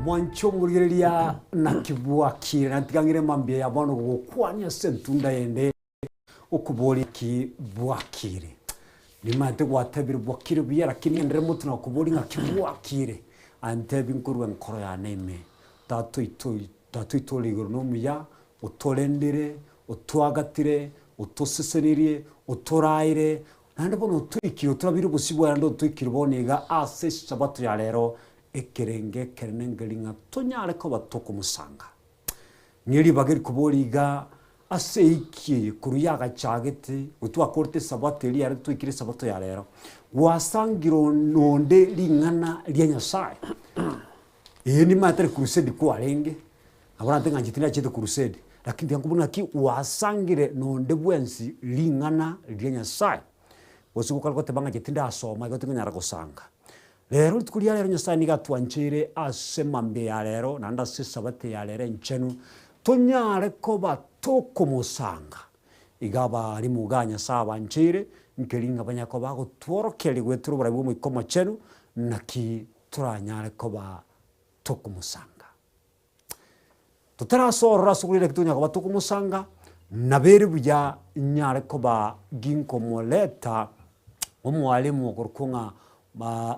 Omwanche omorigereria naki bwakire, na tiga ng'ire mambia ya bono gogokwania ase entunda ende okoboria ki bwakire. Nimanyete gwatebire bwakire buya lakini ngenderere motwe na gokoboria ng'aki bwakire, antebi nkorwa enkoro yane ime, Tata oito Tata oito ore igoro nomuya, otorendire, otwagatire, otosesenirie, otoraire, naende bono otoikire otorabeire obosio bwaye naende otoikire bono iga ase esabato ya rero, ekerenge ekenene nkeri ng'a tonyare koba tokomosanga. Ng'e ribaga erikoboria iga ase eiki eye korwa yagachagete, gotwakorete esabato eria yare twaikire esabato ya rero, gwasangire onde ring'ana ria Nyasaye? Ee nimanyete tari crusade kwarenge, nabo orante ng'a inche tindachete crusade, lakini tiga nkobore ng'aki gwasangire nonde bwensi ring'ana ria Nyasaye, gose gokare goteba ng'a inche tindasoma igo tingonyara gosanga. Rero rituko ria rero Nyasaye nigo atwancheire ase mambia ya rero naende ase esabato ya rero enchenu, tonyare koba tokomosanga. Iga abarimu ga Nyasaye abancheire, nkeri ng'a banyare koba bagotworokereria goetera oboraai bw'Omoika Omochenu, naki toranyare koba tokomosanga. Totarasoa ororo ase okorenda naki tonyara koba tokomosanga, nabo ere buya nyare koba ginkomoreta omwalimu okorokwa ng'a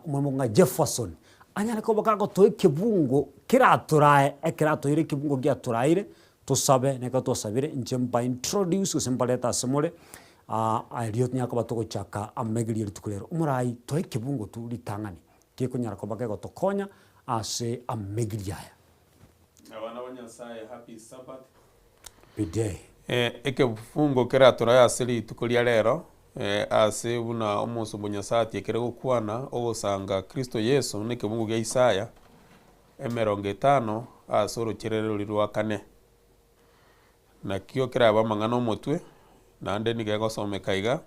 omwalimu ng'a Jefferson, anyare koba kagotoa ekebungo keratorae ekero atoeire ekebungo giatoraire, tosabe na ekero twasabire inche mba introduce gose mbarete ase more, erio tonyare koba togochaka amaiga rituko rero. Omorai toa ekebungo tu ritang'ani. Gekonyara koba kegotokonya ase amegiria aya. Abana ba Nyasaye happy Sabbath. Happy day. Ekefungo keratorae ase rituko ria rero, ase buna omosomba o Nyasaye atiekire gokwana, ogosanga Kristo Yeso nekebungo gia Isaya emerongo etano ase orocherere roria rwa kane. Nakio kerabe amang'ana omotwe, naende nigo egosomeka iga,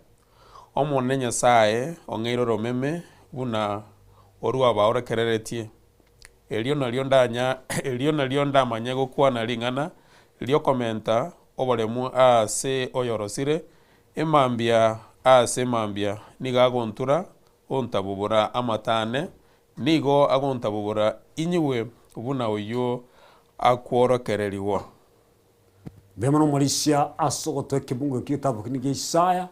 Omonene Nyasae ong'eire oromeme buna orw'abaorokereretie, erio nario ndanya erio nario ndamanye gokwana ring'ana ri'okomenta oboremu aase oyorosire, emambia ase emambia nigo agontura ontabobora amato aane, nigo agontabobora inyigwe buna oyio akworokererigwa. Mbuya mono omorisia ase ogotoa ekebungo ekio egetabu ekio nigo Isaya,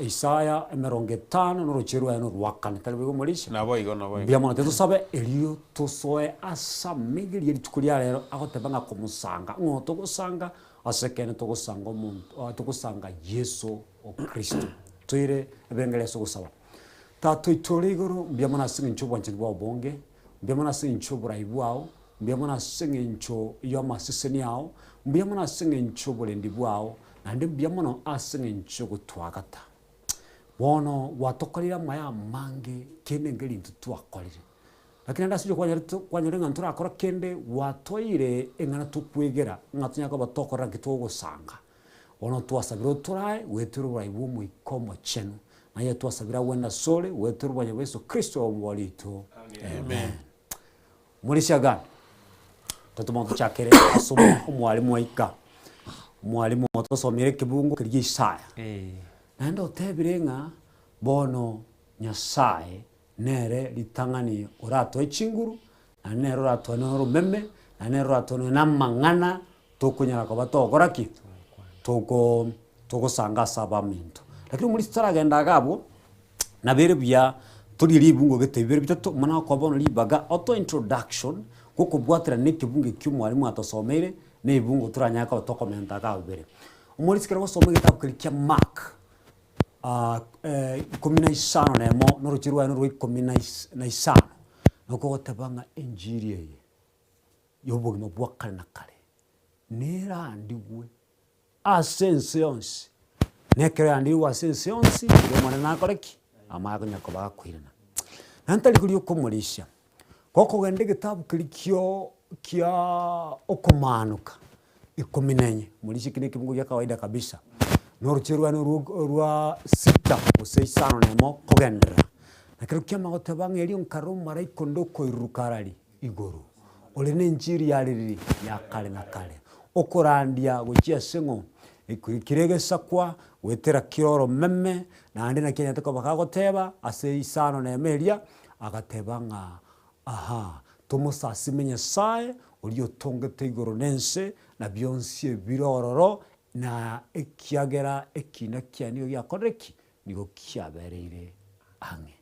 Isaya emerongo etano na oroche rwaye norwa kane, tari boigo omorisia? Naboigo, naboigo. Mbuya mono, tosabe erio tosoe ase amaiga ria rituko ria rero agoteba ng'a komosanga, ng'o togosanga? Ase ekeene togosanga omonto, togosanga Yeso o Kristo. Toire ebirengererio ase ogosaba. Tata oito ore igoro, mbuya mono ase eng'encho y'obwanchani bwao obonge, mbuya mono ase eng'encho y'oborai bwao, Mbuya mono ase eng'encho y'amaseseni ao, mbuya mono ase eng'encho y'oborendi bwao, naende mbuya mono ase eng'encho y'ogotwagata. Bono gwatokoreire amaya amange, kende nkeri intwe twakorire. Lakini naende ase inche kwanyorete kwanyorire ng'a ntorakora kende, gwatoire eng'ana tokwegera ng'a tonyare koba tokorora nki togosanga. Bono twasabire otorae goetera oborai bw'Omoika Omochenu, naye twasabire agwene asore goetera obwanchani bwa Yeso Kristo Omobori oito. Amen. Morisia gani? Totoma tochakere ase omwalimu aika. Omwalimu otosomire ekebungo keria gia Isaya. Naende otebire ng'a bono Nyasaye nere ritang'ani oratoe chinguru, naende nere oratoe nonya oromeme, naende nere oratoe nonya na amang'ana tokonyara koba togokora ki? Toko togosanga ase abaminto. Lakini omorisia toragenda iga abwo, Nabo ere buya torie ribungo gete bibere bitato mana okoa bono ribaga otoe introduction gokobwaterana na ekebungo ekio omwalimu atosomeire na ebibungo toranyare koba tokomenta iga abwo bibere. Omorisia ekero ogosoma egetabu keria kia Mark ikomi na isano na emo na oroche rwaye norwa ikomi na is na isano, nokogoteba ng'a enchiri eye ya obogima bwa kare na kare nerandigwe Ase ense yonsi, na ekero yandirwe ase ense yonsi, riria Omonene nakore ki? Amaya konya koba akoirana. Naende tari koria okomorisia, gokogenda egetabu keria kio kia okomaanoka ikomi na enye, morisia eki na ekebungo gia kawaida kabisa, na oroche rwane orwo orwa sita gose isano na emo kogenderera. Na ekero kiamanya goteba ng'a erio nkarora omomalaika onde okoiruruka arari igoro, ore nenchiri ya ririri ya kare na kare, okorandia gochia ase ng'o? Kera egesakwa, goetera kera oromeme, naende naki anyarete koba kagoteba ase isano na emo eria, agateba ng'a aha, Tomosasime Nyasae, oria otongete igoro na ense, na bionsi ebire ororo, na ekiagera ekina kiaye nigo giakorire ki? Nigo kiabereire ang'e.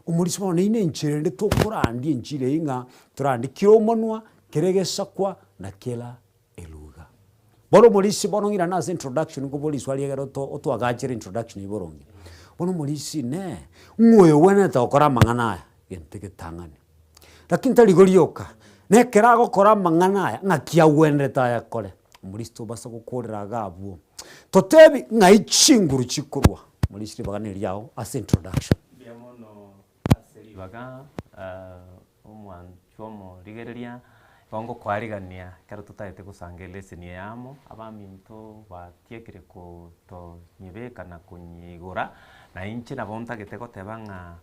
Omorisia bono neino enchera ende tokorandia enchiri eyio ng'a torandie kera omonwa, kera egesakwa, na kera eluga. Bono omorisia bono ng'irane ase introduction nkobore riswali ekero oto otwagachere introduction eyio boronge. Bono omorisia inee, ng'o oyo ogwenerete gokora amang'ana aya? Gento egetang'ani. Lakini tari igo rioka, na ekero agokora amang'ana aya, ng'aki agwenerete ayakore? Omorisia tobasa gokorera iga abwo. Totebi ng'ai chinguru chikorwa? Omorisia ribaga neriao ase introduction. Mbuya mono ase ribaga omwanchwa omorigereria, igo ngokoarigania ekero totagete gosanga eleseni eye amo, abaminto batiekire kotonyebeka na konyeigora, na inche nabo ntagete goteba ng'a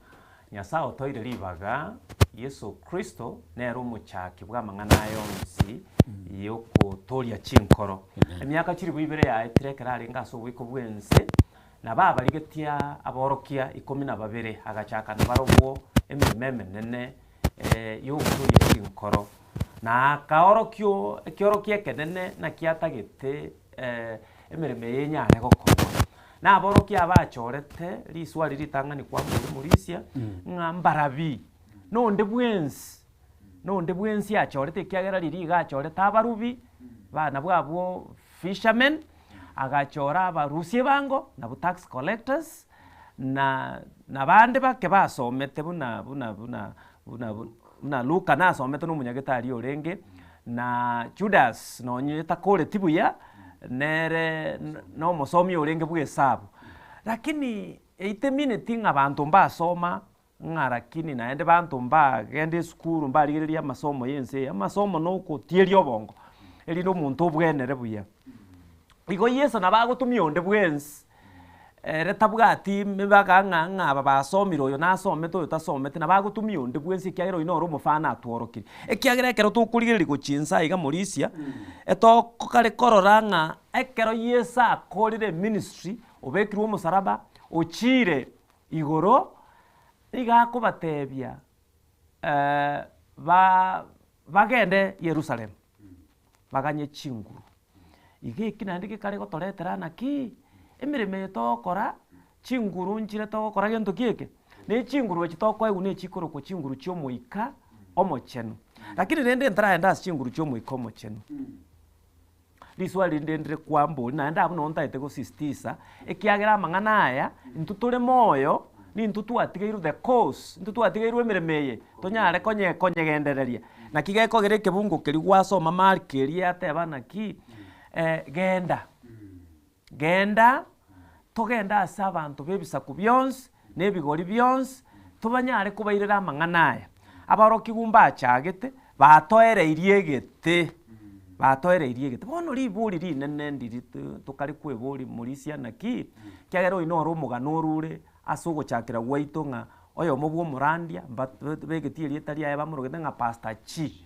Nyasae otoire ribaga, Yeso Kristo nere omochaki bw'amang'ana aya onsi y'okotoria chinkoro. Emiaka chilifu ibere yaetire ekero arenge ase oboiko bw'ense, Nabo abarigetie aborokia ikomi na babere, agachaka nabarobwo emeremo emenene y'ogotoria chinkoro, na akaorokia ekiorokia ekenene naki atagete emeremo eye enyare gokorwa. Na aborokia aba achorete riswari ritang'ani kwamboria omorisia, ng'a mbarabi, nonde bwensi, nonde bwensi achorete ekiagera riria iga achorete abarubi, ba nabwo abwo fishermen, Agachora abarusia ebango, nabwo tax collectors, na nabande bake basomete buna buna buna buna buna Luka nasomete na omonyagetari orenge, na Judas nonye takoreti buya, nere na omosomi orenge bwa esabu. Lakini eitemineti ng'a abanto mbasoma ng'a lakini naende banto mbagende esukuru mbarigererie amasomo ya ense eye, amasomo na okotieria obongo, erinde omonto obwenere buya. Igo Yeso nabo agotumia onde bwensi, ere tabwati mibaga ng'a ng'a aba basomire oyo nasomete oyo tasometi, nabo agotumia onde bwensi ekiagera oyio noro omofano atworokirie. Ekiagera ekero tokorigereria gochia inse aiga morisia, etokare korora ng'a ekero Yeso akorire eministry, obekirwe omosaraba, ochiire Igoro nigo akobatebia bagende Yerusalemu, baganye chinguru. Iga eki naende gekare gotoretera naki? Emeremo eye togokora, chinguru nchire togokora gento ki eke? Ne chinguru echi tokoegwa ne chikorokwa chinguru chia omoika omochenu. Lakini rende ntaragenda ase chinguru chia omoika omochenu. Riswali rinde ndire kwamboria, naende abwo noo ntagete gosisitiza, ekiagera amang'ana aya, intwe tore moyo, nintwe twatigeirwe the course, intwe twatigeirwe emeremo eye, tonyare konye konyegendereria. Naki gekogera ekebungo keria gwasoma Mark eria yateba naki, genda, genda, togende ase abanto ba ebisaku bionsi, na ebigori bionsi, tobanyare kobairera amang'ana aya. Aborokigwa mbachagete, batoereirie egete, batoereirie egete. Bono ribori rinene ndiri tokare kweboria morisia naki, ekiagera oyio noro omogano orure ase ogochakera gwaito ng'a oyomo bwa omorandia mbabegetie erieta riaye bamorogete ng'a Pastor Chi.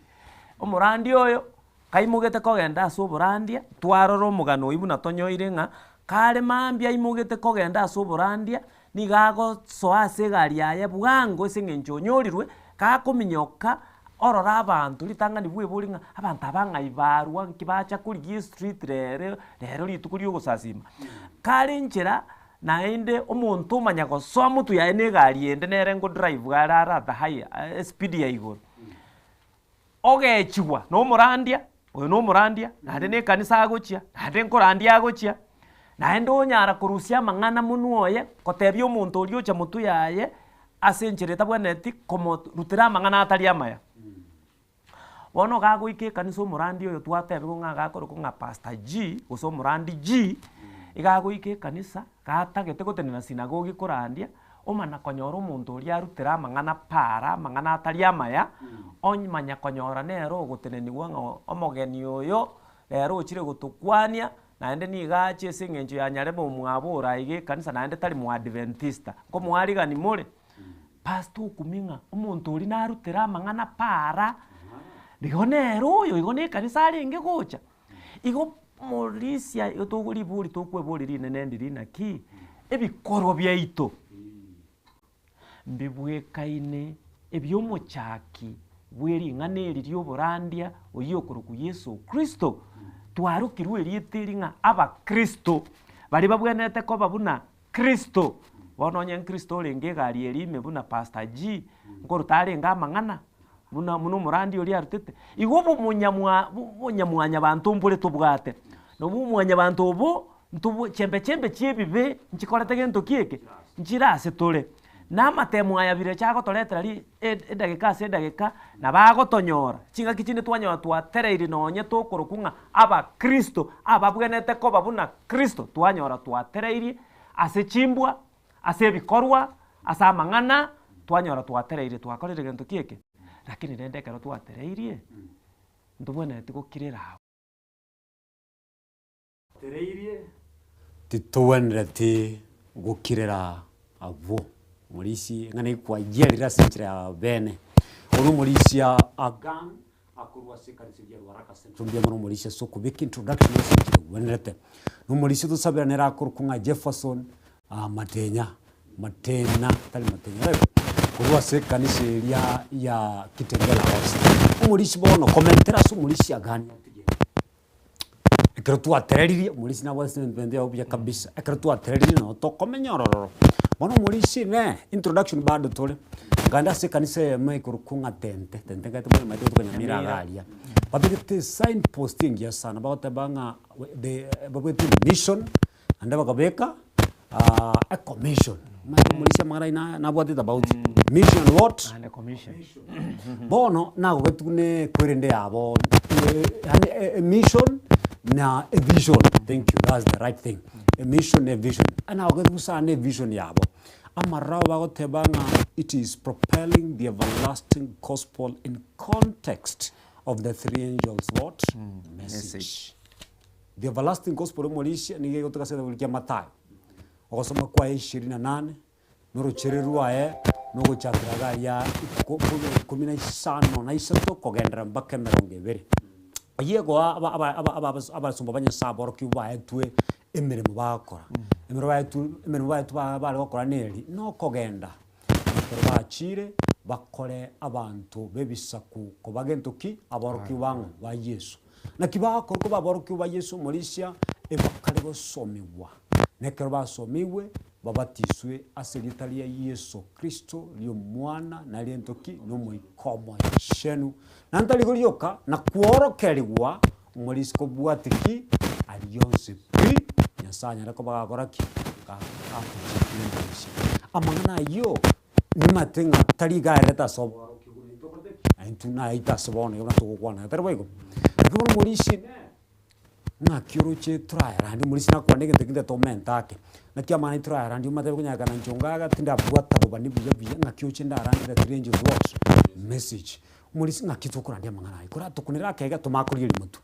Omorandia oyo, Kaimogete kogenda ase oborandia, twarora omogano oyio buna tonyoire ng'a kare mambia aimogete kogenda ase oborandia, nigo agosoa ase egari yaye bwango ase eng'encho onyorirwe, gakominyoka orora abanto ritang'ani bwebori ng'a abanto aba ng'ai barwa nki bacha korigia estreet rero rero rituko riogosasima. Kare enchera naende omonto omanya gosoa motwe yaye na egari ende nere ngodrive are are at the high espeed ya igoro. Ogechigwa nomorandia, oyo nomorandia, naende na ekanisa agochia, naende nkorandia agochia, naende onyara korusia amang'ana monwe oye, kotebia omonto oria ocha motwe yaye, ase enchera etabwenereti komorutera amang'ana atari amaya. Bono iga agoika ekanisa omorandia oyo twatebiwa ng'a agakorokwa ng'a Pastor G, gose omorandi G, iga agoika ekanisa, gatagete gotenena sinagogi korandia, Omana konyora omonto oria arutere amang'ana paara, amang'ana atari amaya, omanya konyora nere ogotenenigwa ng'a omogeni oyo rero ochire gotokwania, naende nigo ache ase eng'encho ya nyarebe omwabo ore aiga ekanisa naende tari moadventista, nkomoarigani more? Pastor okumia ng'a omonto oria narutere amang'ana paara, igo nere oyo, igo na ekanisa arenge gocha. Igo morisia igo togo ribori tokweboria rinene ndiri naki, ebikorwa biaito mbibwekaine ebi'omochaki. bwe ring'ana eri ri'oborandia oyio okorokwa Yeso Kristo, twarokirwe erieta eri ng'a Abakristo, baria babwenerete koba buna Kristo. Bono onye Kristo orenge egari eria ime buna Pastor G, nkoruta arenge amang'ana, buna buna omorandi oria arutete. Igo obomonyamwa obonyamwanyabanto mbore tobwate, na obomwanyabanto obo, ntobwa chembe chembe chia ebibe nchikorete gento ki eke? Nchire ase tore. Na amatemo aya birecha agotoretera ri edageka ase edageka, nabo agotonyora, chingaki chinde twanyora twatereiri nonye tokorokwa ng'a abakristo, ababwenerete koba buna Kristo, twanyora twatereirie ase chimbwa, ase ebikorwa, ase amang'ana, twanyora twatereirie twakorire gento ki eke? Lakini rende ekero twatereirie, ntobwenereti gokirera abwo. Titogwenereti gokirera abwo. Omorisia ng'a nekwayerire ase enchera ya bene. Oyo nomorisia Agan akorwa ase ekanisa eria ya Ruaraka Central mbuya mono omorisia ase okobeka introduction ase enchera egwenerete. Nomorisia tosabera nere akorokwa ng'a Jefferson Matenya, Matena tari Matenya raibo, korwa ase ekanisa eria ya Kitengela West. Omorisia bono komentera ase omorisia Agan atige. Ekero twatereririe, omorisia nabwate statement yabo buya kabisa, ekero twatereririe nabo tokomenya ororo. Bono omorisia ime, introduction bado tore, nkaenda ase ekanisa eyemo ekorokwa ng'a Tente, Tente nkaete mono omanyete gotoka Nyamira iga aria. Babegete esign post engiya sana, bagoteba ng'a the babwate mission, naende bakabeka a commission. Omanyete omorisia amang'ana ayio na nabwate tofauti, mission and what? And a commission. Bono nagogetigwe buna ekwerende yabo yaani e mission na e vision, thank you that's the right thing, e mission na e vision. Nagogetigwe sana e vision yabo, amaroro abo bagoteba ng'a it is propelling the everlasting gospel in context of the three angels what? Message. The everlasting gospel omorisia nigo egotoka ase egetabori kia Mathayo, ogosoma kwaye ishirini na nane. Norochere rwaye nogochakera iga aria ikomi na isano na isato kogenderera mpaka emerongo ebere. Eyio egoa aba- aba- aba- aba- abasomba ba Nyasae aborokigwa baetwe emeremo bagokora. Emeremo baetwe emeremo baetwe ba- bare gokora neri, nokogenda ekero bachire bakore abanto b'ebisaku koba gento ki? Aborokigwa bang'o? Ba Yeso. Naki bagokora koba aborokigwa ba Yeso omorisia, ebakare gosomigwa, na ekero basomigwe, babatiswe ase erieta ria Yeso Kristo, ri'Omwana, na ri'ento ki? Na Omoika Omochenu. Na ntari igo rioka, na kworokerigwa omorisia kobwate ki? Aria onsi pi, Nyasae anyare koba gakora ki? Gakochikire omorisia. Amang'ana ayio, nimate ng'a tari iga aerete ase oborokigwa naintwe okorete ki? Naintwe nayaito ase bono iga buna togokwana iga, tari boigo? Naki bono omorisia ime. Ng'aki oroche torayarandie omorisia nakwane egento ekio ntete omente ake, naki amang'ana ayio torayarandie omatebe konyarekana inche onga iga tindabwata bobani buya buya ng'aki oche ndarandie the three angels what? Message. Omorisia ng'aki tokorandia amang'ana ayio, koratokunere ake iga tomanye korigereria motwe.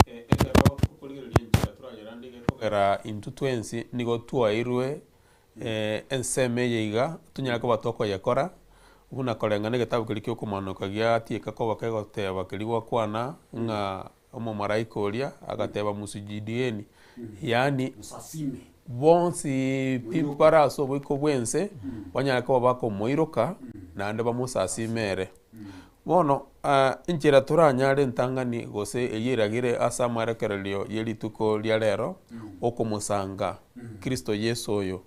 Ekero okorigereria enchera torayerandie gekogera intwe twensi nigo twairwe ensemo eye iga tonyare koba tokoyekora, buna koreng'ana egetabu keria kia okomanoka giatieka koba kegoteba keria gwakwana ng'a Omomalaika oria agateba Musujudieni, yaani bonsi pi bare ase oboiko bw'ense banyare koba bakomoiroka naende bamosasime ere. Bono enchera toranyare entang'ani gose eyio eragere ase amarekererio ye rituko ria rero, okomosanga Kristo Yeso oyo,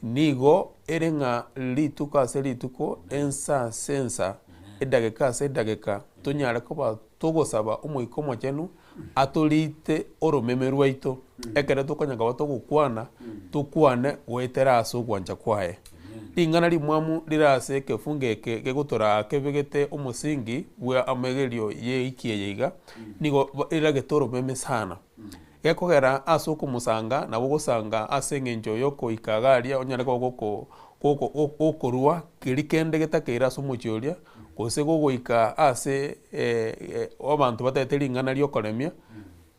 nigo ere ng'a rituko ase rituko, ensa ase ensa, edageka ase edageka, tonyare koba Togosaba Omoika Omochenu atorite oromeme rwaito ekero tokonya koba togokwana, tokwane goetera ase ogwancha kwaye. Ring'ana rimwamu rire ase ekefungo eke gegotoraa kebegete omosingi bwa amegerio y'eiki eye iga, nigo riragete oromeme sana. Gekogera ase okomosanga nabo ogosanga ase eng'encho y'okoika iga aria onyare koba goko goko gokorua keria kende getakeire ase omochie oria, gose gogoika ase abanto batagete ring'ana riokoremia,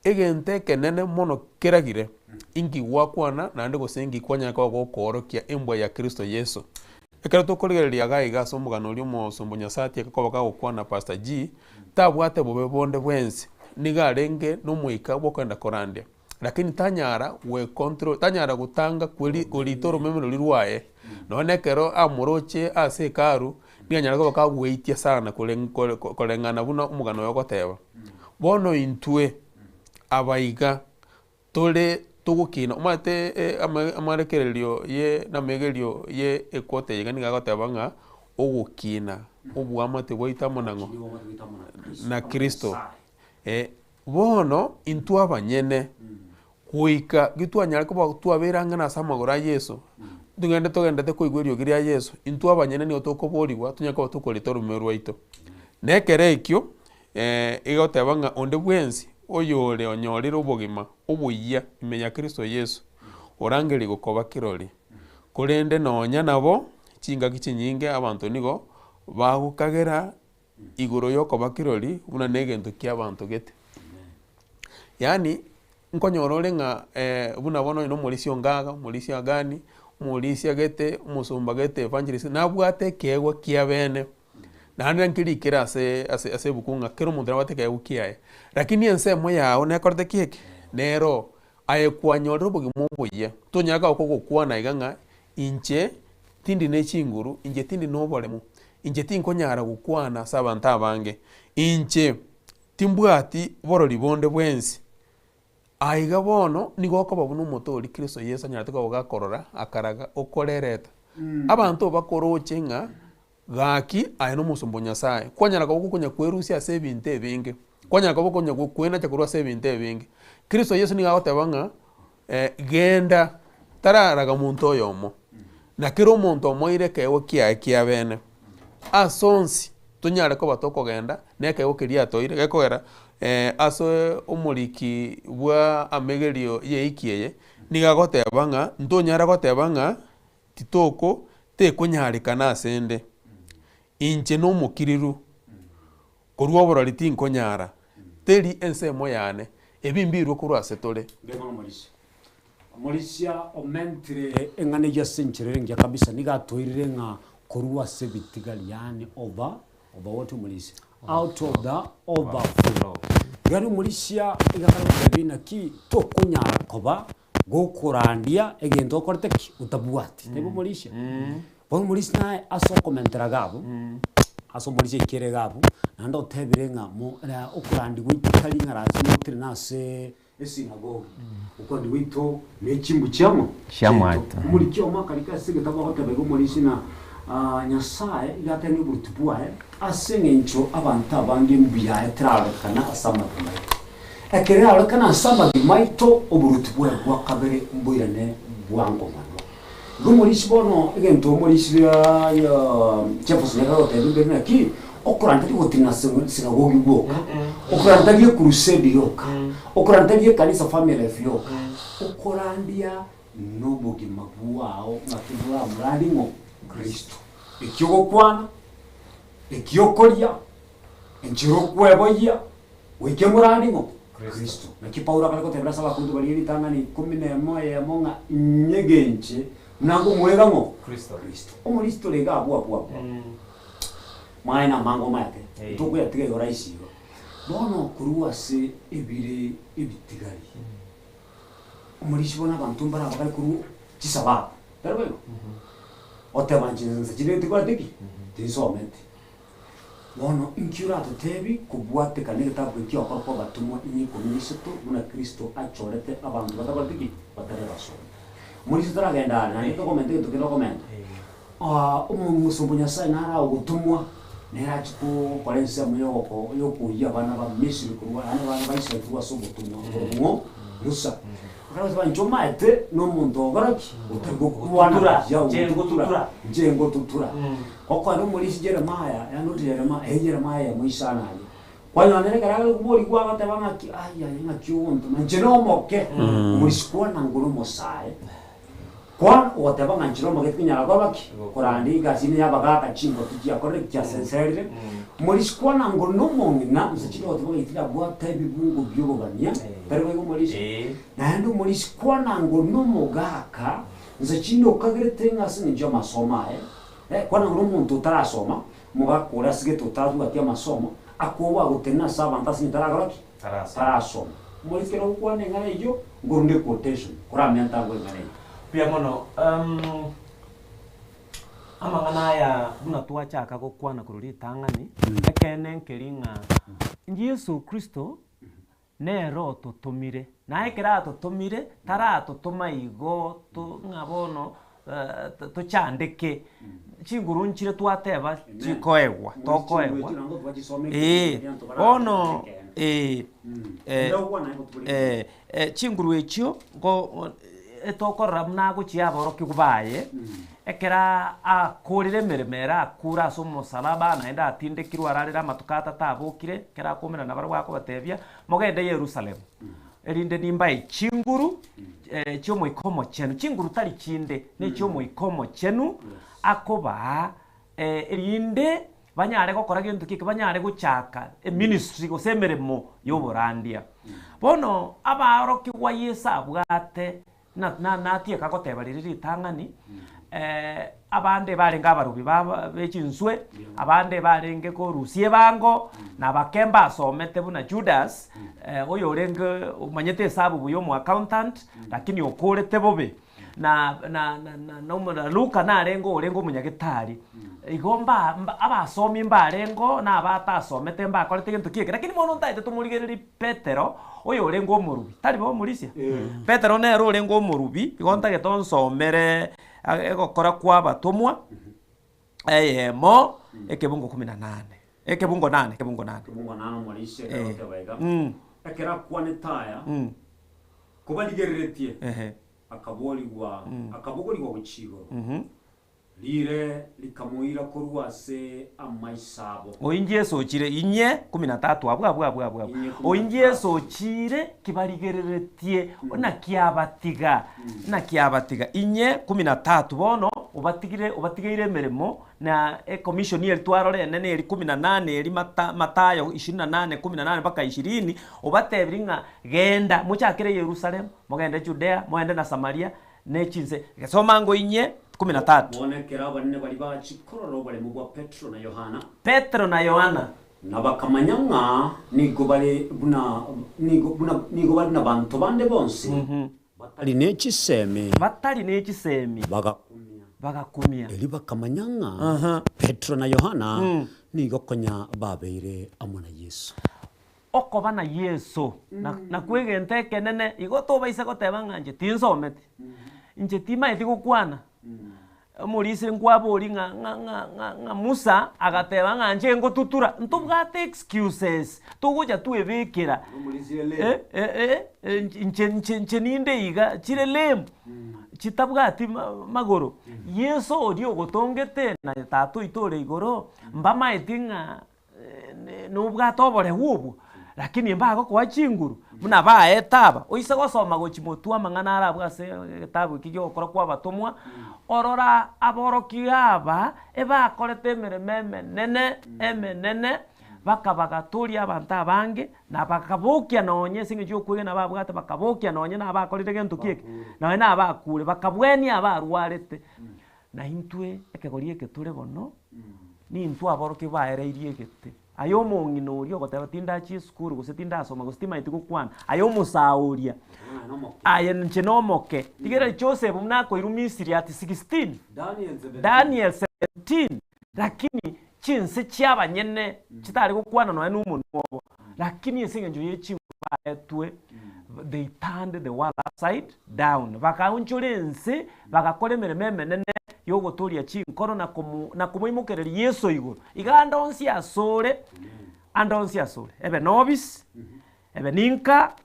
egento ekenene mono keragire, inki gwakwana naende gose inki kwanyara koba gokoorokia embwa ya Kristo Yeso. Ekero tokorigereria iga iga ase omogano oria omosomba o Nyasae atieka koba kagokwana Pastor G, tabwate bobe bonde bwensi, nigo arenge nomoika bw'okogenda korandia, lakini tanyara gwecontrol tanyara gotanga kweri korita oromeme roria rwaye. Nonya na ekero amoroche ase hekalu, Nigo anyare koba kagweitia sana koreng kore koreng'ana buna omogano oyo ogoteba. Bono intwe, abaiga, tore togokina omanyete ama amarekererio ye na amegerio ye equota eye iga nigo agoteba ng'a ogokina oboamate bwaito amo nang'o? Na Kristo. Bono intwe abanyene, goika gitwanyare koba twabeire ang'e nase amagoro a Yeso, togende togenderete koigwa eriogi ria Yeso, intwe abanyene nigo tokoborigwa tonyare koba tokoreta oromeme rwaito. Na ekero ekio, egoteba ng'a onde bwensi oyore onyorire obogima oboyia ime ya Kristo Yeso, orangerigwe koba kirori. Korende nonya nabo, chingaki chinyinge abanto nigo bagokagera igoro y'okoba kirori buna negento ki'abanto gete. Yaani, nkonyora ore ng'a buna bono oyo na omorisia ongaga, omorisia gani, omorisia gete, omosomba gete, evangelist, nabwate ekeegwa kia bene, naende nkerikire ase ase ase ebuku ng'a kera omonto nabwate ekeegwa kiaye. Lakini ensemo yago nekorete ki eke? Nero, aye kwanyorire obogima oboyia, tonyara koba kogokwana iga ng'a inche tindi ne chinguru, inche tindi na oboremu, Inche tinkonyara gokwana ase abanto abange, inche timbwati borori bonde bwensi. Aiga bono nigo okoba buna omote oria Kristo Yeso anyarete koba gakorora, akaraga, okorereta. Abanto bakoroche ng'a gaki aye nomosomba o Nyasaye, kwanyara koba gokonya kwerusia ase ebinto ebinge, kwanyara koba gokonya kwenacha korwa ase ebinto ebinge. Kristo Yeso nigo agoteba ng'a genda, tararaga monto oyomo, na kera omonto omoire ekeegwa kiaye kia bene. Ase onsi tonyare koba tokogenda na ekeegwa keria atoire, gekogera ase omoriki bwa amegerio y'eiki eye, nigo agoteba ng'a ntonyara goteba ng'a titoko tekonyarekana ase 'nde, inche nomokiriru. Korwa oborori tinkonyara, teri ensemo yane, ebi mbirwe korwa ase tore. Mbuya mono Omorisia. Omorisia omentire eng'ana eyio ase enchera ere engiya kabisa, nigo atoirire ng'a korwa ase ebitigari, yaani over, over what Omorisia? Out of the overflow. Yaani Omorisia iga akare gotebia naki tokonyara koba gokorandia egento okorete ki? Otabwati. Taibo Omorisia? Bono omorisia naye ase okomentera iga abwo, ase omorisia aikere iga abwo, naende otebire ng'a mo ra okorandia gwaito tari ng'a lazima otenene ase esinagogi, okorandia gwaito ne chimbu chiang'o? Chiamwaito. Omoriki omo akarika ase egetabu agoteba iga omorisia ng'a Nyasaye iga atebire oboruti bwaye ase eng'encho abanto abange mbuya aye terarorekana ase amagima aito. Ekero erarorekane ase amagima aito, oboruti bwaye bwa kabere mboirane bwango mono. Igo omorisia bono, egento omorisia Jefferson akagotebia mbere naki, okoranta rigotina sinagogi gwoka, okoranta rie crusade yoka, okoranta rie ekanisa family life yoka, okorandia nobogima bwao ng'aki boramorandie ng'o? Kristo. Eki ogokwana, eki okoria, enchera okweboyia, Goika emorandi ng'o? Kristo. Naki Paulo akare gotebera ase abakorinto baria ritang'ani ikomi na emo eyemo ng'a inyegenche buna nkomoega ng'o? Kristo. Omoristo ore iga abwo abwo abwo. Mwaye namange omanyete, ntokoyatiga igo rahisi igo. Bono korwa ase ebire ebitigari, omorisia bono abanto mbare abakare korwa chisababu, tari boigo? Oteba inche nsa chinde tikoreti ki? Tinsometi. Bono inki oratotebi kobwatekana egetabu eke ki'ogokora kw'abatomwa inye ikomi na isato, buna Kristo achorete abanto batakoreti ki? Batari abasomi. Omorisia taragenda are, naende tokomenta egento kende okomenta. Omosomba o Nyasae nare agotomwa, nere achie gokora ensemo yogoko yokoyia abana ba Misiri korwa yaani abana ba Israel korwa ase obotomwa oborobwo ng'o? Musa. Ekero goteba inche omaete nomonto ogokora ki? Otari gokwana buya, ogotutura, inche ngotutura. Gokoenda omorisia Jeremiah, yaani not Jeremiah, eh Jeremiah eyemo isano aria. Kwanyora nere ekero agare koborigwa agateba ng'aki ayaya ng'aki ogontoma inche nomoke. Omorisia kwana ngore omosae, kwana ogoteba ng'a inche nomoke tinkonyara koba ki? Korandia egasi eye ya abagaka chingotu chiakorire ki? Chiasenserire. Omorisia kwana ngore nomong'ina, inse chire ogoteba ng'a tindabwata ebibungo bi'obobania, tari boigo omorisia? Naende omorisia kwana ngore nomogaka, inse chinde okagerete ng'a ase eng'encho y'amasomo aye, Kwana ng'a omonto otarasoma, omogaka ore asigete otarabwati amasomo, akoboa gotenena ase abanto ase eng'encho tarakora ki? Tarasoma. Omorisia ekero ogokwana eng'ana eyio, nkorunda equotation, koramente agwo eng'ana eyio. Mbuya mono. Amang'ana aya buna twachaka gokwana korwa ritang'ani, ekeene nkeri ng'a Yeso Kristo nere ototomire, na ekero atotomire, taratotoma igo to ng'a bono tochandeke, chinguru nchire twateba chikoegwa, tokoegwa, eh, bono eh, eh, chinguru echio nko etokorora buna agochia aborokigwa baye, ekero akorire emeremo ere akure ase omosalaba, naende atindekirwe ararere amatuko atato abokire, ekero akomerana nabarabwo akobatebia, mogende Yerusalemu, erinde nimbae chinguru chi'Omoika Omochenu, chinguru tari chinde, ne chi'Omoika Omochenu akobaa, erinde banyare gokora gento ki eke, banyare gochaka eministry gose emeremo y'oborandia. Bono abaorokigwa Yeso abwate na na natieka goteba riria ritang'ani, abande barenge abarubi ba be chinswe, abande barenge korusia ebango, na abake mbasomete buna Judas, oyorenge omanyete esabu buya omo accountant, lakini okorete bobe. Na na na na na omo na Luka narenge orenge omonyagetari, igo mba mba abasomi mbarengeo na abatasomete mbakorete gento ki eke, lakini bono ntaete tomorigererie Petero, oyorenge omorubi, tari bo omorisia? Petero nere orenge omorubi, igo ntagete onsomere egokora kwa abatomwa, eyemo, ekebungo kumi na nane, ekebungo nane, ekebungo nane. Ekebungo nane omorisia Eh. egoteba iga, Mm. Ekero akwanete aya, Mm. kobarigereretie, Ehe. akaborigwa, akabogorigwa gochia igoro. Mhm. Riire rikamoira korwa ase amaiso abo. Oinche esochire inye kumi na tatu abwo abwo abwo abwo abwo. Inye kumi na Oinche tatu. esochire kibarigereretie naki abatiga naki abatiga inye kumi na tatu bono obatigire obatigeire emeremo na ecommission eri twarora enene eri kumi na nane eri mata Mathayo ishirini na nane kumi na nane mpaka ishirini obatebirie ng'a genda mochakere Yerusalemu mogende Judea mogende na Samaria Ne chinse, gesoma ngo inye kumi na tatu. Bono ekero abanene baria bachia korora oboremu bwa Petero na Yohana. Petero na Yohana. Na bakamanya ng'a nigo bare buna nigo buna nigo bare nabanto bande bonsi, batari ne chisemi. Batari ne chisemi. Bagakumia. Bagakumia. Erio bakamanya ng'a Petero na Yohana nigo konya babeire amo na Yeso. Okoba na Yeso nakwo egento ekenene, igo tobaisa goteba ng'a inche tinsometi, inche timaeti gokwana, omorisia nkwaboria ng'a ng'a ng'a ng'a ng'a Musa agateba ng'a inche ngotutura, ntobwate excuses togocha twebekera inche inche inche ninde iga chire lame, chitabwati magoro. Yeso oria ogotongete na tata oito ore igoro, mbamaeti ng'a nobwate oboreu obwo, lakini mbagokoa chinguru buna baete aba, oise gosoma gochia motwe amang'ana are abwo ase egetabu eki gi'ogokora kwa abatomwa, orora aborokia aba ebakorete emeremo emenene emenene, bakabagatoria abanto abange, na bakabokia nonye ase eng'encho y'okwegena babwate bakabokia nonye na abakorire gento ki eke, nonye na abakure, bakabwenia abarwarete. Na intwe ekegori eke tore bono, nintwe aborokia baereirie egete. Aye omong'ina oria ogoteba tindachia esukuru gose tindasoma gose timanyeti gokwana, aye omosaa oria, aye inche nomoke. Rigereria Joseph buna akoirwa Misiri at 16, Daniel 17, lakini chinse chiabanyene chitare gokwana nonya na omonwa obo, lakini ase eng'encho ye chinguru baetwe, they turned the world upside down, bakaonchora ense, bagakora emeremo emenene y'ogotoria chinkoro na komo na komoimokereria Yeso igoro. Iga ande onsi asore, ande onsi asore, ebe nobisi, ebe ninka,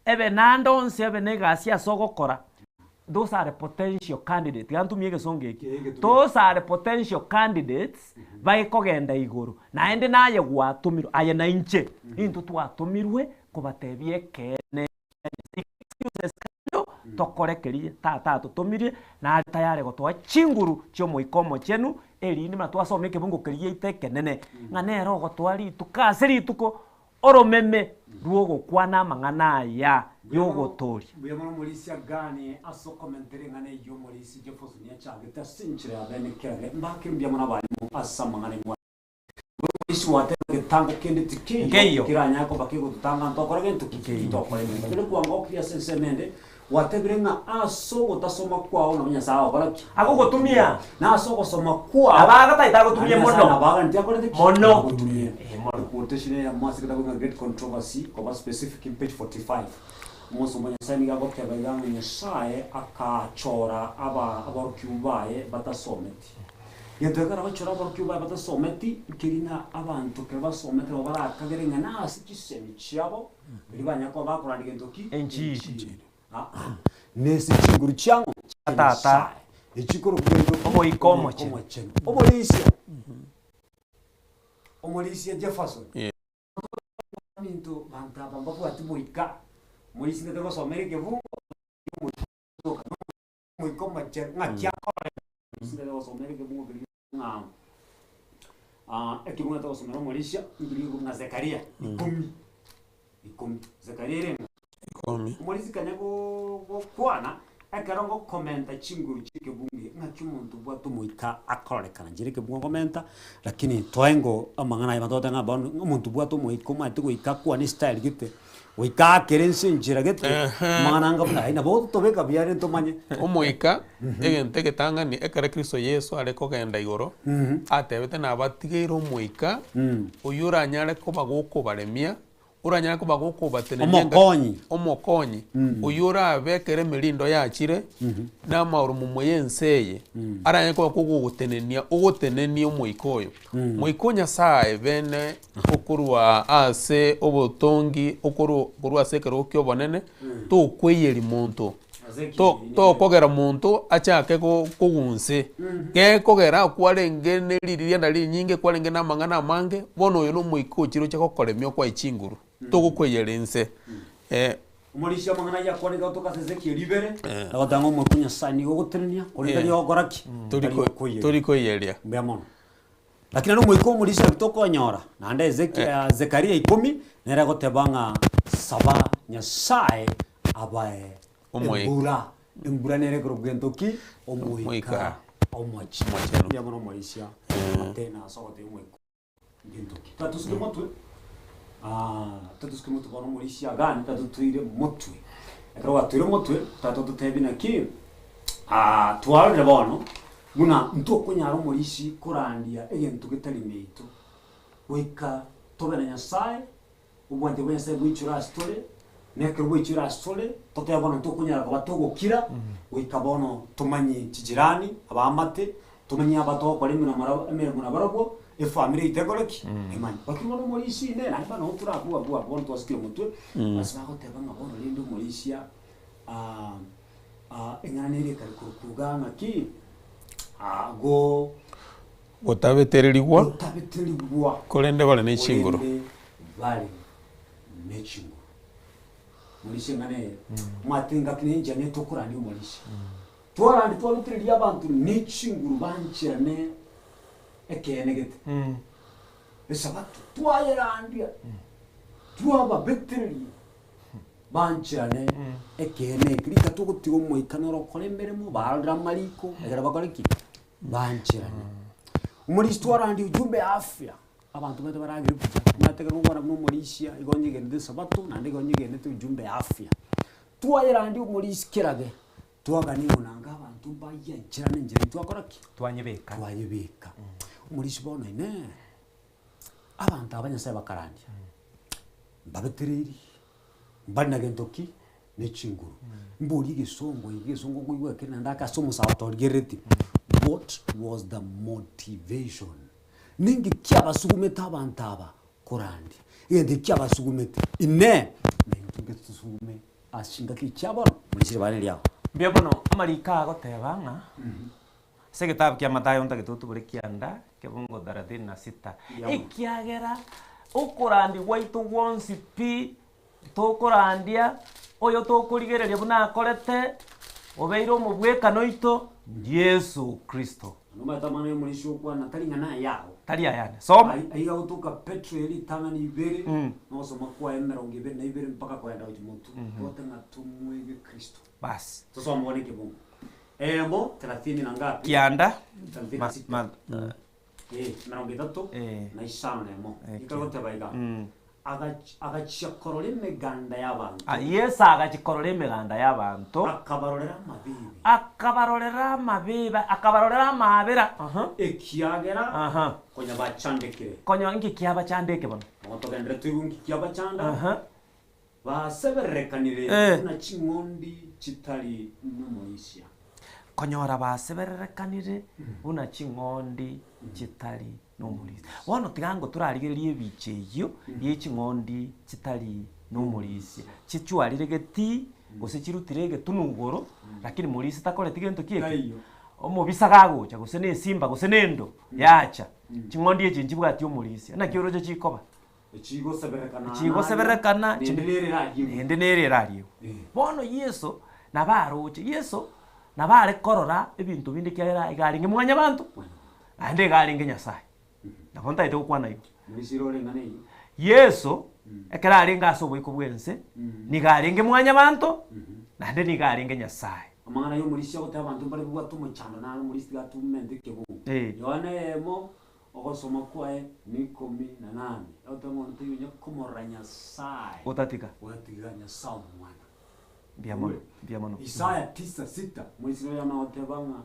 ebe nande onsi, ebe na egasi ase ogokora, those are potential candidate, iga ntumie egesongo eke, those are potential candidates baekogenda igoro, naende naye gwatomirwe, aye na inche, intwe twatomirwe kobatebia ekeene excuses kando tokore keria tata atotomirie nare tayare gotoa chinguru chi'omoika omochenu erinde buna twasoma ekebungo keria giaito ekenene ng'a nere ogotoa rituko ase rituko oromeme rw'ogokwana amang'ana aya y'ogotoria. Mbuya mono omorisia gani ase okomentera eng'ana eyio omorisia Jefferson achagete ase enchera ya bene kerage mbakire mbuya mono abalimu ase amang'ana eng'wana. Omorisia gwateba egetango kende tikeiyo Nkeiyo. keranyare koba kegototanga ntokore gento ki? Nkeiyo. Tokore gento. Kende kwangokirie ase ensemo ende. Gwatebire ng'a ase ogotasoma kwao nabo Nyasae agokora ki? Agogotumia. Na ase ogosoma kwao Nabo agataete agotumie naende Nyasae mono. nabo aganeti akorete ki? Mono. Agotumie. Eh, mono. Equotation eyemo ase egetabu ng'a Great Controversy koba specific in page 45. Omosomba o Nyasae nigo agoteba iga ng'a Nyasae akachora aba aborokigwa baye batasometi. Gento ekero agochora aborokigwa baye batasometi, nkeri ng'a abanto ekero basomete nabo barakagere ng'a nase chisemi chiabo Riria banyare koba bakorandia gento ki? Enchiri. Aa, nese chinguru chiang'o? Chia Tata. Nyasae. Echikorokwa gento ki? Omoika Omochenu. Omochenu. Omorisia. Omorisia Jefferson. Yeah. Aminto banto aba mbabwati moika. Omorisia ntete gosomera ekebungo, omoika omochenu ng'aki akore. Omorisia ntete gosomera ekebungo keria ng'a ekebungo ntete gosomera omorisia, nkeri ng'a Zekaria ikomi, ikomi, Zekaria ere ng'a? Ikomi. Omorisia kanya go- gokwana, ekero ngokomenta chinguru chia ekebungo eke, ng'aki omonto obwate omoika akororekana, nchera ekebungo okomenta, lakini toengo amang'ana aya abanto bagoteba ng'a bono omonto obwate omoika omanyete goika akwane estyle gete. Goika akere ense enchera gete, amang'ana anga buna ayio nabo tobeka buya rende tomanye. Omoika, egento egetang'ani ekero Kristo Yeso are kogenda igoro, atebete nabatigeire omoika, oyio oranyare koba gokobaremia, oranyare koba gokobatenenia engaki- Omokonyi. omokonyi, oyio orabekere emerindo yachire, na amaoromomwa y'ense eye, aranyare koba kogogotenenia ogotenenia omoika oyo. Moika o Nyasae bene okorwa ase obotongi okorwa korwa ase ekerogo ki'obonene, tokweyeri monto, to tokogera monto achake go kogunse. Gekogera kwarenge ne ririanda rinyinge kwarenge na amang'ana amange, bono oyo na omoika ochire oche gokoremia okoe chinguru, togokweyera inse. Omorisia amang'ana ayio akwanete gotoka ase Ezekieli ibere, na goteba ng'a Omoika o Nyasae nigo ogotenenia, korende tari ogokora ki? Tori Tari ko okoiyeria. tori koiyeria. Mbuya mono. Lakini naende omoika omorisia naki tokonyora, naende Ezeki Zekaria ikomi, nere agoteba ng'a saba Nyasae abae Omoika. embura. Embura nere ekorokwa gento ki? Omoika Omoika. omochenu. Omochenu. Mbuya mono omorisia, atena ase ogotebia omoika. Ngento ki? Tatusuke motwe, ah, tatusuke motwe bono omorisia agane tatutoire motwe. Ekero gwatoire motwe, tata ototebi naki, ah, twarorire bono, buna ntokonyara omorisi korandia egento getari ime yaito. Goika tobe na Nyasaye, Obwanchani bwa Nyasae bwaichore ase tore, na ekero bwaichore ase tore, totebe bono ntokonyara koba togokira, goika bono tomanye chijirani, abaamate, tomanye aba togokora emeremo marab emeremo nabarabwo, efamiri yaito ekore ki? Emanye. Lakini bono omorisia ime, naende bono torabua bua bono twasukire omotwe, ase bagoteba ng'a bono rende omorisia eng'ana nere ekare korokwa igaa ng'aki, go. Gotabetererigwa, Gotabetererigwa, korende bare ne chinguru. korende bare ne chinguru. Omorisia eng'ana eye, omwate engaki na enchera nigo tokorania omorisia. Twarandi twabetereria abanto ne chinguru bancherane ekeene gete. Esabato twayerandia, twababetereria bancherane ekeene eke. Rika togotiga omoika noro okore emeremo, barorere amariko, ekero bakore ki? Bancherane. Omorisia twarandia ujumbe ya afya, abanto baito baragere buya, omanyete ekero gokwana buna omorisia igo onyegenete esabato naende igo onyegenete ujumbe ya afya. Twayerandia omorisia kerage, twagania ng'a nanga abanto mbayancherane enchera eywo twakora ki? Twanyebeka. Twanyebeka. Omorisia bono inee, abanto aba Nyasaye bakarandia, mbabetereiri, mbari na gento ki? Ne chinguru. Mborie egesongo eke, egesongo nkoigwa ekere naende ake ase omosabato torigereretie, what was the motivation? Ninki kiabasugumete abanto aba korandia? Egento eki kiabasugumete, inee, na intwe nge tosugume ase chingaki echi chia bono? Morisire bane riao. Mbuya bono, amariko agoteba ng'a ase egetabu kia Mathayo ntagete otubore kianda kebungo thelathini na sita, ekiagera okorandia gwaito gwonsi pi Tokorandia oyo tokorigereria buna akorete, obeire omobwekano oito, Yeso Kristo. Nomanyete amang'ana y'omorisia okwana tari ng'a nayao. Tari ayane. Soma. Ai- Aiga gotoka Petero eri ritang'ani ibere, nogosoma kwaye emerongo ebere na ibere mpaka kogenda gochia motwe, gote ng'a tomwege Kristo. Bas. Tosome bono ekebungo. Eyemo, thelathini na ngapi? Kianda. Thelathini na Ma, sita. ma, Eh, emerongo etato Eh. na isano na emo. Eh, Ekero goteba iga. Agach- agachia korora emeganda y'abanto. Ah, Yeso agachia korora emeganda y'abanto. Akabarorera amabibe. Akabarorera amabibe, akabarorera amaabera, aha. Ekiagera Aha. konya bachandekire. Konya inki kiabachandeke bono? Bono togenderere toigwe inki kiabachanda. Aha. Basebererekanire Eh. buna ching'ondi chitari nomorisia. Konyora basebererekanire buna ching'ondi chitari nomorisia. Bono tiga ngo torarigererie ebicha eyio ye ching'ondi chitari nomorisia, chichwarire getii gose chirutire egetunu igoro, lakini morisia takoreti gento ki eke? Taiyo. Omobisa gagocha gose na esimba gose na endo yacha, ching'ondi echi nchibwati omorisia, naki oroche chikoba? Chigoseberekana Chigoseberekana, naende nere erariegwe. naende nere erariegwe. Eh. Bono Yeso nabo aroche, Yeso nabo are korora ebinto binde ekiagera iga arenge mwanyabanto, naende iga arenge Nyasaye. Nabo ntagete gokwana igo. Morisire ore eng'ana eyio. Yeso, ekero arenge ase oboiko bw'ense, nigo arenge mwanyabanto, naende nigo arenge Nyasaye. Amang'ana y'omorisia agoteba abanto mbare bwate omochando naro omorisia tiga atumente ekebungo. Eh. Yohana eyemo, ogosoma kwaye n'ikomi na nane, agoteba ng'a onde taiyo onya komorora Nyasaye. Otatiga. Otatiga Nyasaye Omwana. Mbuya mono, mbuya mono. Isaya tisa sita, Moisraeli oyomo agoteba ng'a,